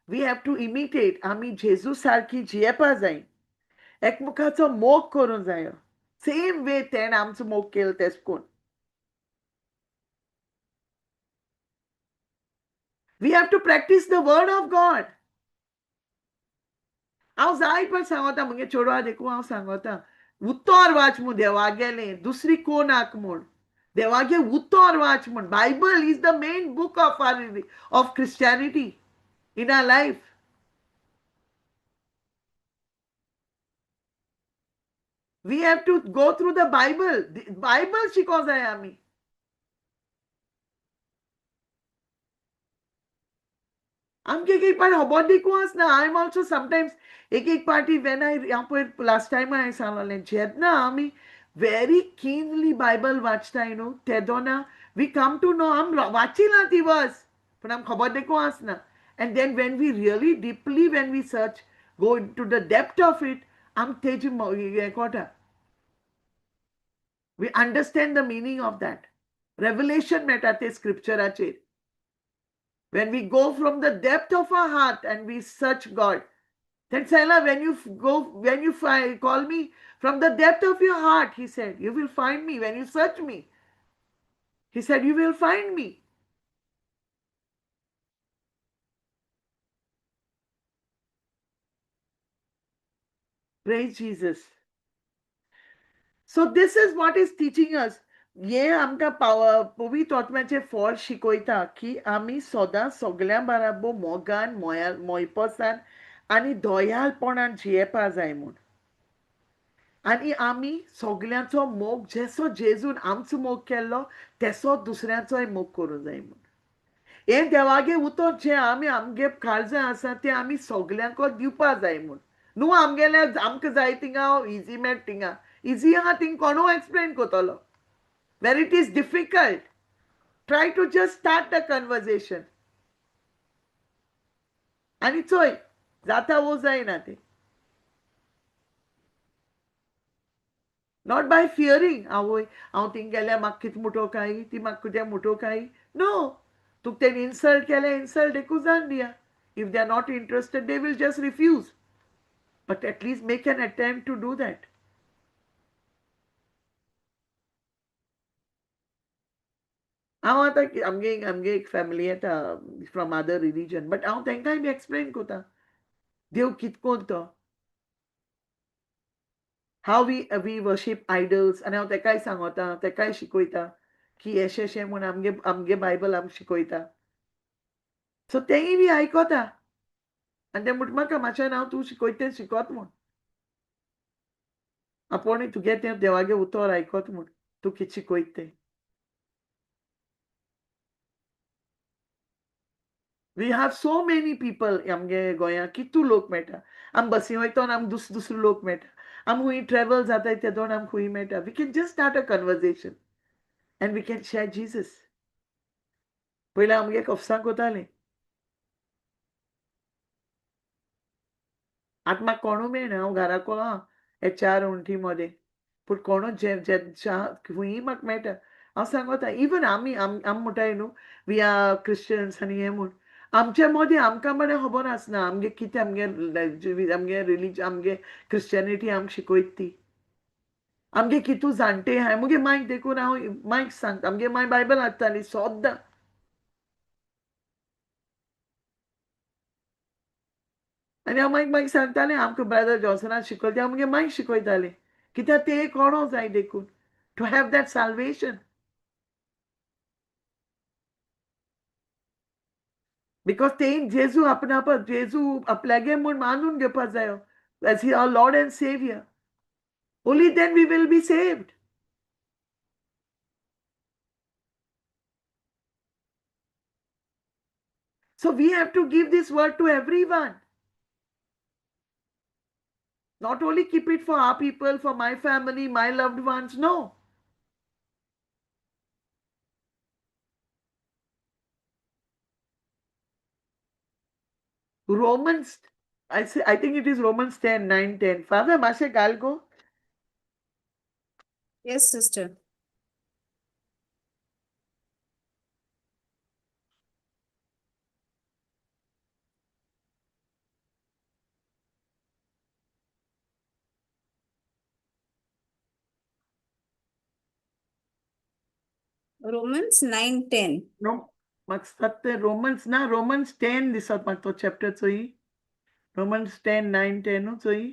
we have to imitate. आमी जेजू सारकी जियेपा जाय, एकमुखाचो मोग करूंक जायो, सेम वे तेणें आमचो मोग केलो तेश कोन. We have to practice the word of God. हांव जाय पण सांगता मुगे चेडवा देखून हांव सांगता, उतर वाच मू देवा गेलें, दुसरी कोणाक म्हूण. देवागे उतर वाच म्हण. Bible is the main book of our of Christianity in our life. We have to go through the Bible. Bible शिको जाय आमी. आमकां एक एक पाटी खबर देखूं आसना. I am also sometimes एक एक पाटी when I हांव पयर लास्ट टायम हांवें सांगलें, जेन्ना आमी व्हेरी किनली बायबल वाचताय न्हू तेदोना we come to know आम वाचिना ती वर्स, पूण आमकां खबर देखूं आसना. And then when we really deeply when we search go to the depth of it, आमकां तेजी हें कळटा. We understand the meaning of that. Revelation मेळटा ते स्क्रिप्चराचेर. When we go from the depth of our heart and we search God, then Saila, when you go, when you find, call me from the depth of your heart, he said, you will find me. When you search me, he said, you will find me. Praise Jesus. So this is what is teaching us. हे आमकां पाव पवित्र आत्म्याचें फळ शिकयता की आमी सदां सगल्यां बराबर मोगान मोया मोयपोसान आनी दयालपणान जियेपा जाय म्हूण. आनी आमी सगल्यांचो मोग जसो जेजून आमचो मोग केल्लो तेसो दुसऱ्यांचोय मोग करूंक जाय म्हूण. हें देवागे उतर जें आमी आमगे काळजां आसा तें आमी सगल्यांक दिवपा जाय म्हूण. न्हू आमगेल्या आमकां जाय थिंगा इजी मेळटा थिंगा इजी आहा थिंग कोणूय एक्सप्लेन करतलो. Where it is difficult, try to just start the conversation. आनी चोय जाता वो जायना तें. Not by fearing, आवय हांव थिंग गेल्यार म्हाका कितें मुटो काय, ती म्हाका कितें मुटो काय. नो, तुका तेणी इन्सल्ट केल्यार इन्सल्ट एकूच जावन दिया. If they are not interested they will just refuse, but at least make an attempt to do that. हांव आतां आमगे आमगे एक फॅमिली येता फ्रॉम अदर रिलीजन, बट हांव तांकांय बी एक्सप्लेन करता देव कितकोन तो, how we worship idols. आनी हांव तेकाय सांगता, तेकाय शिकयता की एशें एशें म्हूण आमगे आमगे बायबल आमकां शिकयता. सो तेंय बी आयकता आनी तें म्हणटा म्हाका मातशें हांव तूं शिकयता तें शिकत म्हूण, आपोवणी तुगे तें देवागे उतर आयकत म्हूण तूं कितें शिकयता तें. We have so many people आमगे गोंयांत कितू लोक मेळटा. आमी बसी वयता आमकां दुसरे दुसरे लोक मेळटा. आमी खूंय ट्रॅवल जाताय तेदोन आमकां खूंय मेळटा. We can just start a conversation and we can share Jesus. पयलीं आमगे कफसां कोतालीं, आतां म्हाका कोणू मेळना. हांव घराको आहा हे चार वण्टी मदें, पूण कोणू जे खूंय म्हाका मेळटा हांव सांगता. इवन आमी आम म्हणटाय न्हू we are Christians आनी हें म्हूण, आमचे मदीं आमकां मरे खबर आसना आमगे कितें आमगे आमगे रिलीजन आमगे क्रिश्चनिटी आमकां शिकयता ती. आमगे कितू जाणटे आहाय मुगे मायक देखून हांव मायक सांगता. आमगे माय बायबल हाडटाली सद्दां. आनी हांव मायक मायक सांगतालें आमकां ब्रदर जॉन्सनान शिकयता तें आमगे मायक शिकयतालें कित्याक तें कोणो जाय देखून to have that salvation. Because ते जेजू आपणा जेजू आपल्यागे म्हूण मानून घेवपा जायो as he our Lord and Savior. Only then we will be saved. So we have to give this word to everyone. Not only keep it for our people, for my family, my loved ones, no. Romans, I say, I think it is Romans 10, 9, 10. Father, मातशें घाल गो. Yes, sister. Romans 9:10. No, म्हाका दिसता तें Romans ना, Romans 10 दिसत म्हाका तो chapter चोय. रोमन्स 10, 9, 10 चोय.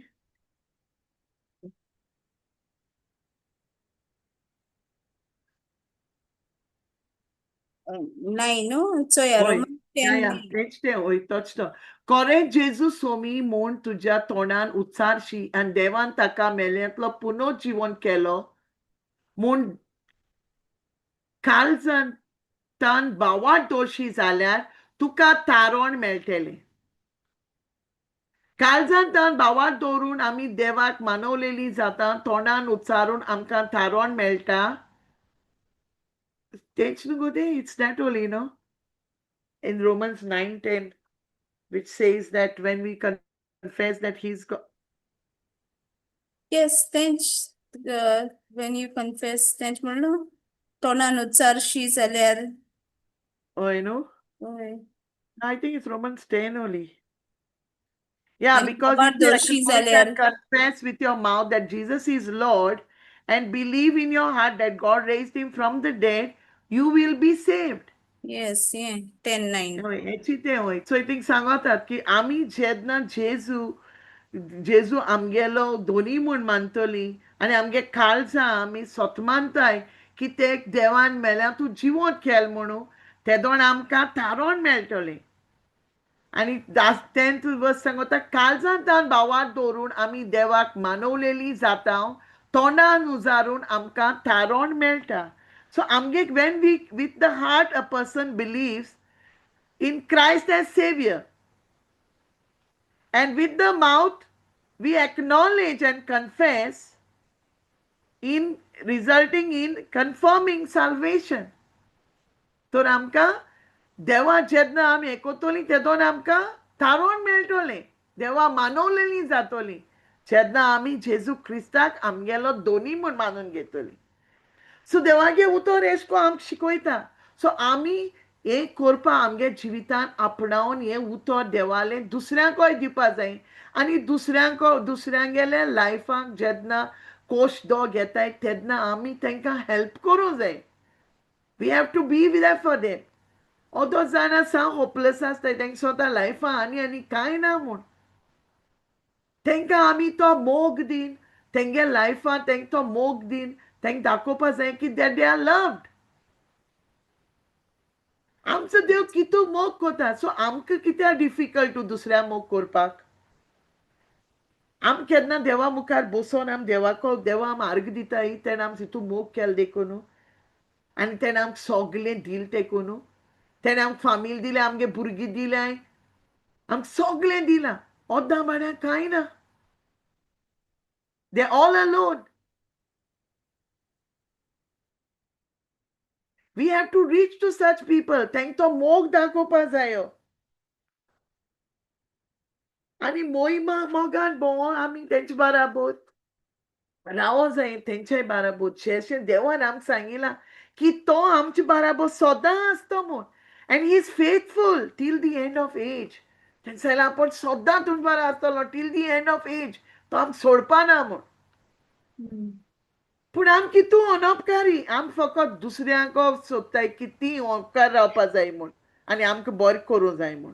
नायन न्हू चोया हय रोमन या टेन या नायन. तेंच तें, हय तोच तो. कोरें जेजू सोमी म्हूण तुज्या तोंडान उच्चारशी आनी देवान ताका मेल्यांतलो पुनर्जिवन केलो म्हूण काळजान तान भावार्थ दवरशी जाल्यार तुका तारण मेळटलें. काळजान तान भावार्थ दवरून आमी देवाक मानवलेली जाता, तोंडान उच्चारून आमकां तारण मेळटा. तेंच न्हू गो तें, it's that only no, in Romans 9:10, which says that when we confess that he's God. Yes, तेंच when you confess तेंच म्हणलो तोंडान उच्चारशी जाल्यार. Oh, you know? हय. I think it's Romans 10 only. Yeah, आनी because भावार्थ if you दवरशी acknowledge जाल्यार and confess with your mouth that Jesus is Lord and believe in your heart that God raised him from the dead, you will be saved. Yes, हें 10:9. हय, हेची तें, हय. So thing सांगतात की आमी जेन्ना जेजू जेजू आमगेलो धनी म्हूण मानतली आनी आमगे काळजां आमी सत मानताय की ते देवान मेल्या तूं जिवंत केल म्हणून, तेदोण आमकां तारण मेळटलें. आनी टेंथ वर्स सांगता, काळजान तान भावार्थ दवरून आमी देवाक मानवलेली जाता, तोंडान उजारून आमकां तारण मेळटा. सो आमगे when we with the heart a person believes in Christ as Savior, and with the mouth we acknowledge and confess, in resulting in confirming salvation. तर आमकां देवा जेन्ना आमी एकवतली तेदोन आमकां तारण मेळटलें, देवा मानवलेली जातली जेन्ना आमी जेजू क्रिस्ताक आमगेलो धनी म्हूण मानून घेतली. सो देवागे उतर एश को आमकां शिकयता. सो आमी हें करपा आमगे जिवितान आपणावन हें उतर देवालें दुसऱ्यांकूय दिवपा जाय आनी दुसऱ्यांक दुसऱ्यांगेल्या लायफाक जेन्ना कोश दो घेताय तेन्ना आमी तांकां हेल्प करूंक जाय. We have to be with for them. अदो जाण आसा होपलेस आसताय, तांकां स्वता लायफान आनी आनी कांय ना म्हूण, तांकां आमी तो मोग दीन, तेंगे लायफान तांकां तो मोग दीन, तांकां दाखोवपा जाय की that they are loved. आमचो देव कितू मोग करता. सो आमकां कित्याक डिफिकल्ट दुसऱ्या मोग करपाक? आम केन्ना देवा मुखार बसोन आम देवाक देवा आम आर्ग दिताय, तेणें आमकां तितू मोग केलो देखून आनी तेणें आमकां सगळें दिलें देखून, तेणें आमकां फामील दिलें, आमगे भुरगीं दिल्याय, आमकां सगळें दिलां. ओद्दां बाड्यां कांय ना, they all alone. We have to reach to such people. तांकां तो मोग दाखोवपा जायो आनी मोहिमा मोगान भोंवोन आमी तेंचे बाराबोर रावो जाय, तेंचे बाराबोर जशें देवान आमकां सांगिलां की तो आमचे बाराबोर सदां आसतो म्हूण, and he is faithful till the end of age. तेणें सांगलां आपूण सदां तुमचे बारा आसतलो till the end of age, तो आमकां सोडपा ना म्हूण. पूण आम कितू अनपकारी, आम फकत दुसऱ्यांक सोदताय की ती उपकार रावपा जाय म्हूण आनी आमकां बरें करूंक जाय म्हूण.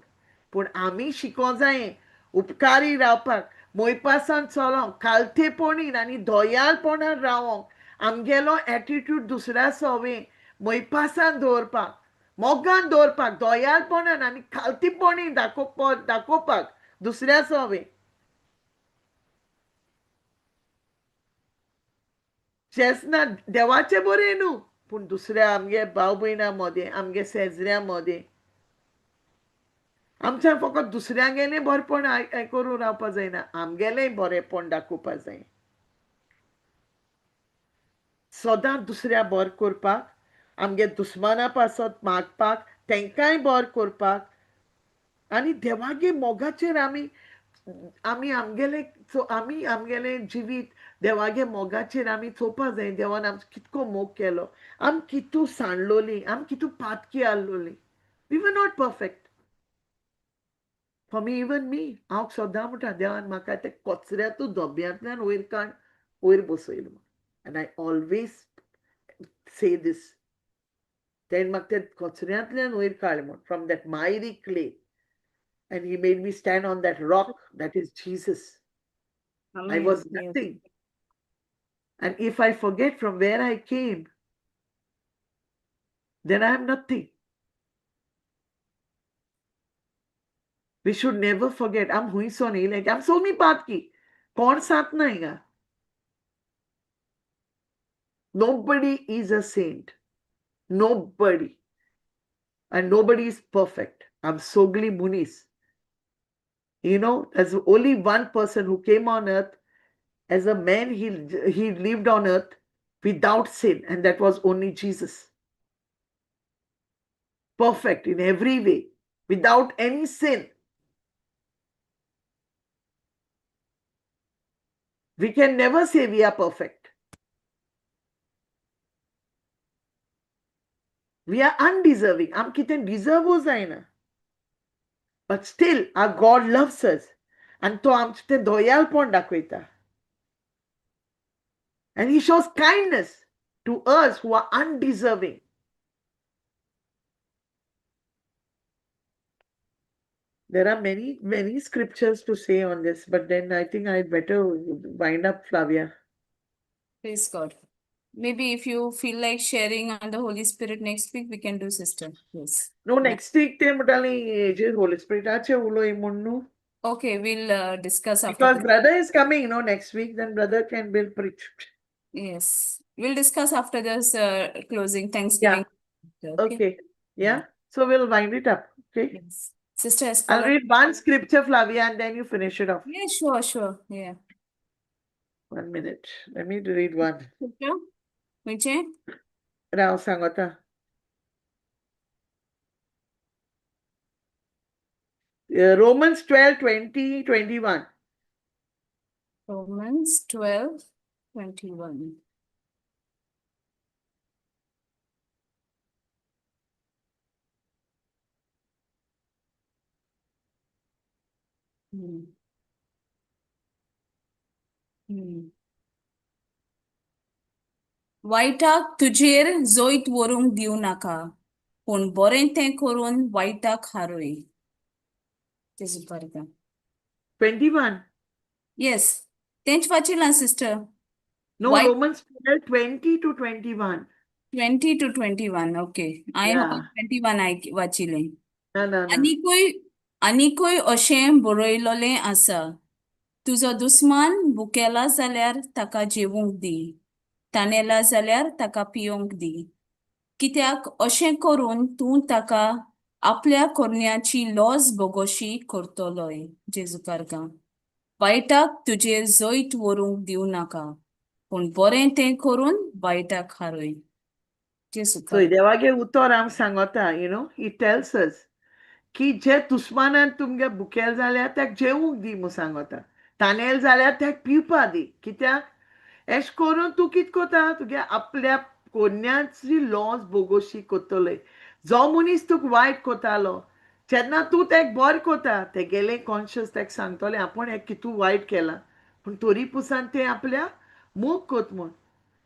पूण आमी शिकोंक जाय उपकारी रावपाक, मोयपासान चलोंक, कालथेपणीन आनी दयाळपणान रावोंक, आमगेलो एटिट्यूड दुसऱ्या सवे मोयपासान दवरपाक, मोगान दवरपाक, दयाळपणान आनी खालतीपणी दाखोवपाक दुसऱ्या सवे. जेसना देवाचें बरें न्हू, पूण दुसऱ्या आमगे भाव भयणां मदें, आमगे शेजऱ्यां मदें, आमच्या फकत दुसऱ्यांगेलें बरेपण करूं रावपा जायना, आमगेलेंय बरेपण दाखोवपा जाय. सदां दुसऱ्या बरें करपाक, आमगे दुस्माना पासत मागपाक, तांकांय बरें करपाक आनी देवागे मोगाचेर आमी आमी आमगेले आमी आमगेलें जिवीत देवागे मोगाचेर आमी चोवपा जाय. देवान आमचो कितको मोग केलो, आम कितू सांडलोली, आम कितू पातकी आहलोली. We were not perfect. For me, even me, हांव सदां म्हणटा देवान म्हाका ते कचऱ्यांतू धोब्यांतल्यान वयर काड वयर बसयलो. And I always say this, तेणें म्हाका ते कचऱ्यांतल्यान वयर काड म्हूण, from that miry clay, and he made me stand on that rock that is Jesus. I was nothing. And if I forget from where I came, then I am nothing. We should never forget. आम हुंयसोन येयले की आम सगळीं पातकी, कोण सांत ना हिंगा. Nobody is a saint. Nobody. And nobody is perfect. आम सगळीं मनीस. You know, there's only one person who came on earth as a man. He lived on earth without sin, and that was only Jesus. Perfect in every way, without any sin. We can never say we are perfect. We are undeserving. आम कितें deserve जायना. But still, our God loves us. And तो आमचें तें दयाळपण दाखयता. And He shows kindness to us who are undeserving. There are many, many scriptures to say on this, but then I think I'd better wind up, Flavia. Praise God. Maybe if you feel like sharing on the Holy Spirit next week, we can do, sister. Yes. No, next week ते म्हणटाले हेजेर Holy Spirit उलोय म्हूण न्हू. Okay, we'll discuss after Because this. Brother is coming, no, next week, then brother can will preach. Yes, we'll discuss after this closing Thanksgiving. Okay. Okay. Yeah. So we'll wind it up. Okay. Yes. Sister I'll Escola. Read one scripture, Flavia, and then you finish it off. Yeah, sure. Yeah. One minute. Let me read one. Scripture? खंयचें? राव सांगता. Romans 12, 20, 21. Romans 12, 21. वायटाक तुजेर जैत व्हरूंक दिवं नाका, पूण बरें तें करून वायटाक हारय. जेजू बरें. 21. येस, तेंच वाचिलां sister. No, Romans 12, 20 to 21. 20 to 21, okay. हांवें म्हाका 21 आयक वाचिलें. ना ना ना. आनीकूय आनीकूय अशें बरयलोलें आसा, तुजो दुस्मान भुकेला जाल्यार ताका जेवूंक दी, तानेला जाल्यार ताका पियोंक दी, कित्याक अशें करून तूं ताका आपल्या करण्याची लॉज बोगोशी करतलोय. जेजू कारगां. वायटाक तुजेर जैत व्हरूंक दिवं नाका, पूण बरें तें करून वायटाक हारय. जेजू. So देवागे उतर आम सांगता, he tells us की जे दुस्मानान तुमगे भुकेल जाल्यार ताका जेवूंक दी म्हूण सांगता, तानेल जाल्यार ताका पिवपा दी, कित्याक एश करून तूं कितें करता, तुगे आपल्या कोन्याची लॉस बोगोशी करतले. जो मनीस तुका वायट करतालो, जेन्ना तूं ताका बरें करता, तेगेलें कॉन्शियस ताका सांगतलें आपूण हें कितू वायट केलां, पूण तरी पुसान तें आपल्या मोग कोत म्हूण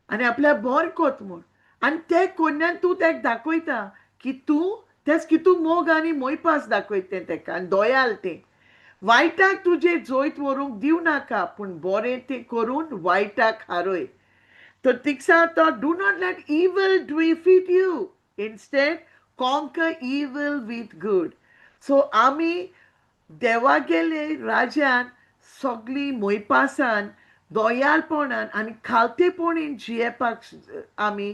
आनी आपल्या बरें कोत म्हूण, आनी ते कोन्यान तूं ताका दाखयता की तूं तेच कितू मोग आनी मोयपास दाखयता तें ताका आनी दयाल. तें वायटाक तुजेर जैत व्हरूंक दिवं नाका, पूण बरें तें करून वायटाक हारय. तर थिंगसा तो, do not let evil defeat you, instead conquer evil with good. So आमी देवागेले राज्यान सगळीं मोयपासान, दयालपणान आनी खालतेपणीन जियेवपाक आमी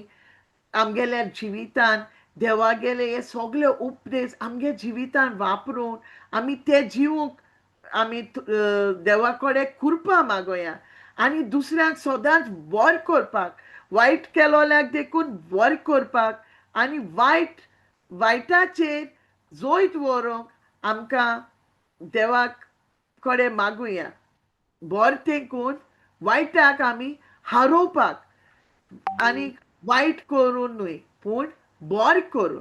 आमगेल्या जिवितान देवागेले हे सगळे उपदेश आमगे जिवितान वापरून आमी ते जिवूंक आमी देवा कडेन कृपा मागोया आनी दुसऱ्यांक सदांच बरें करपाक, वायट केलोल्याक देखून बरें करपाक आनी वायटाचेर जैत व्हरूंक आमकां देवाक कडेन मागुया. बरें तेंकून वायटाक आमी हारोवपाक आनी वायट करून न्हय, पूण बरें करून.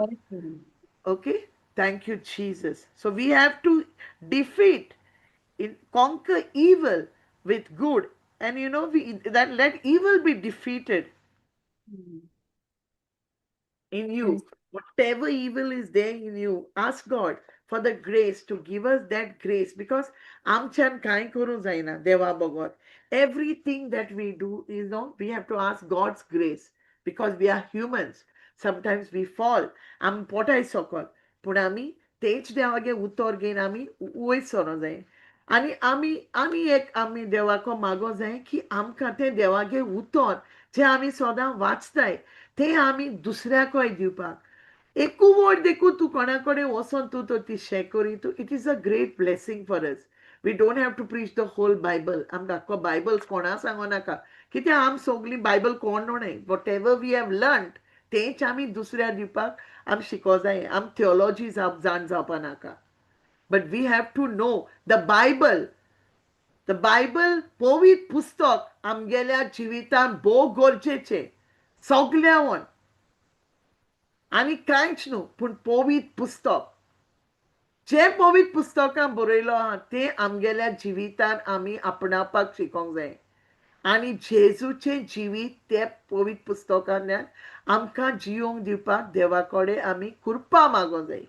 Okay, thank you, Jesus. So we have to defeat in conquer evil with good, and you know we that let evil be defeated in you. Whatever evil is there in you, ask God for the grace to give us that grace, because आमच्यान कांय करूं जायना देवा बगर. Everything that we do is no, we have to ask God's grace, because we are humans. Sometimes we fall. आम पोटाय सकल, पूण आमी तेंच देवागे उतर घेवन आमी वयर सरो जाय आनी आमी एक आमी देवाको मागो जाय की आमकां तें देवागे उतर जें आमी सदां वाचताय तें आमी दुसऱ्याकय दिवपाक. एकू वर्ड देखून तूं कोणा कडेन वचोन तूं तर ती शेअर करी तूं, it is a great blessing for us. We don't have to preach the whole Bible. आमकां आख्खो बायबल कोणा सांगो नाका, कित्याक आम सगळीं बायबल कोण न्हय. Whatever we have learned तेंच आमी दुसऱ्या दिवपाक आमी शिको जाय. आम थियोलॉजी जाण जावपा नाका, but we have to know the Bible. The Bible, पवित्र पुस्तक आमगेल्या जिवितान भोव गरजेचें सगल्यावन, आनी कांयच न्हू पूण पवित्र पुस्तक, जें पवित्र पुस्तकां बरयलो आहा तें आमगेल्या जिवितान आमी आपणावपाक शिकोंक जाय आनी जेजूचें जिवीत ते पवित्र पुस्तकांतल्यान आमकां जियोंक दिवपाक देवा कडेन आमी कृपा मागोंक जाय,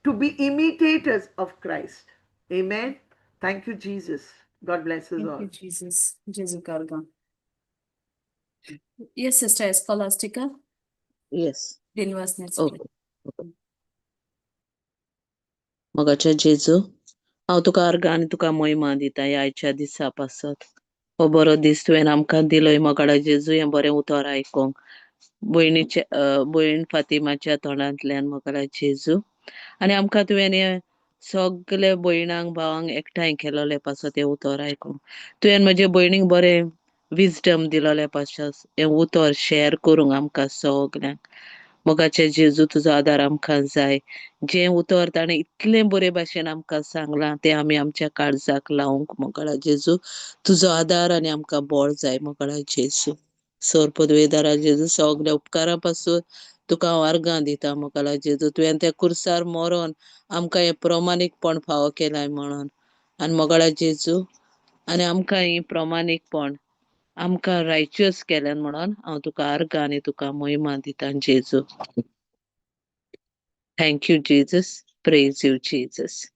to be imitators of Christ. Amen. Thank you, Jesus. God bless us Thank all. you, Jesus. जेजू कार्गा. Yes, Sister Escolastica. Yes. Dinvas next. Okay. मोगाच्या जेजू, हांव तुका अर्गां आनी तुका मोहिमा दिता ह्या आयच्या दिसा पासत. हो बरो दीस तुवें आमकां दिलोय, मोगाळा जेजू, हें बरें उतर आयकोंक भयणीच्या, भयण फातिमाच्या तोंडांतल्यान, मोगाळा जेजू. आनी आमकां तुवें हें सगळे भयणांक भावांक एकठांय केलोले पासत हें उतर आयकोंक. तुवें म्हजे भयणीक बरें विजडम दिलोले पासत हें उतर शेअर करूंक आमकां सगल्यांक. मोगाचे जेजू, तुजो आदार आमकां जाय. जें उतर ताणें इतलें बरे भाशेन आमकां सांगलां तें आमी आमच्या काळजाक लावंक, मोगाळा जेजू, तुजो आदार आनी आमकां बळ जाय, मोगाळा जेजू. सोर पदवेदारा जेजू, सगल्या उपकारां पासून तुका हांव अर्गां दिता, मोगाळा जेजू. तुवें त्या कुर्सार मरोन आमकां हें प्रमाणीकपण फावो केलाय म्हणून. आनी मोगाळा जेजू, आनी आमकां ही प्रमाणीकपण आमकां रायचियस केल्यान म्हणून हांव तुका अर्गां आनी तुका मोहिमा दिता, जेजू. Thank you, Jesus. Praise you, Jesus.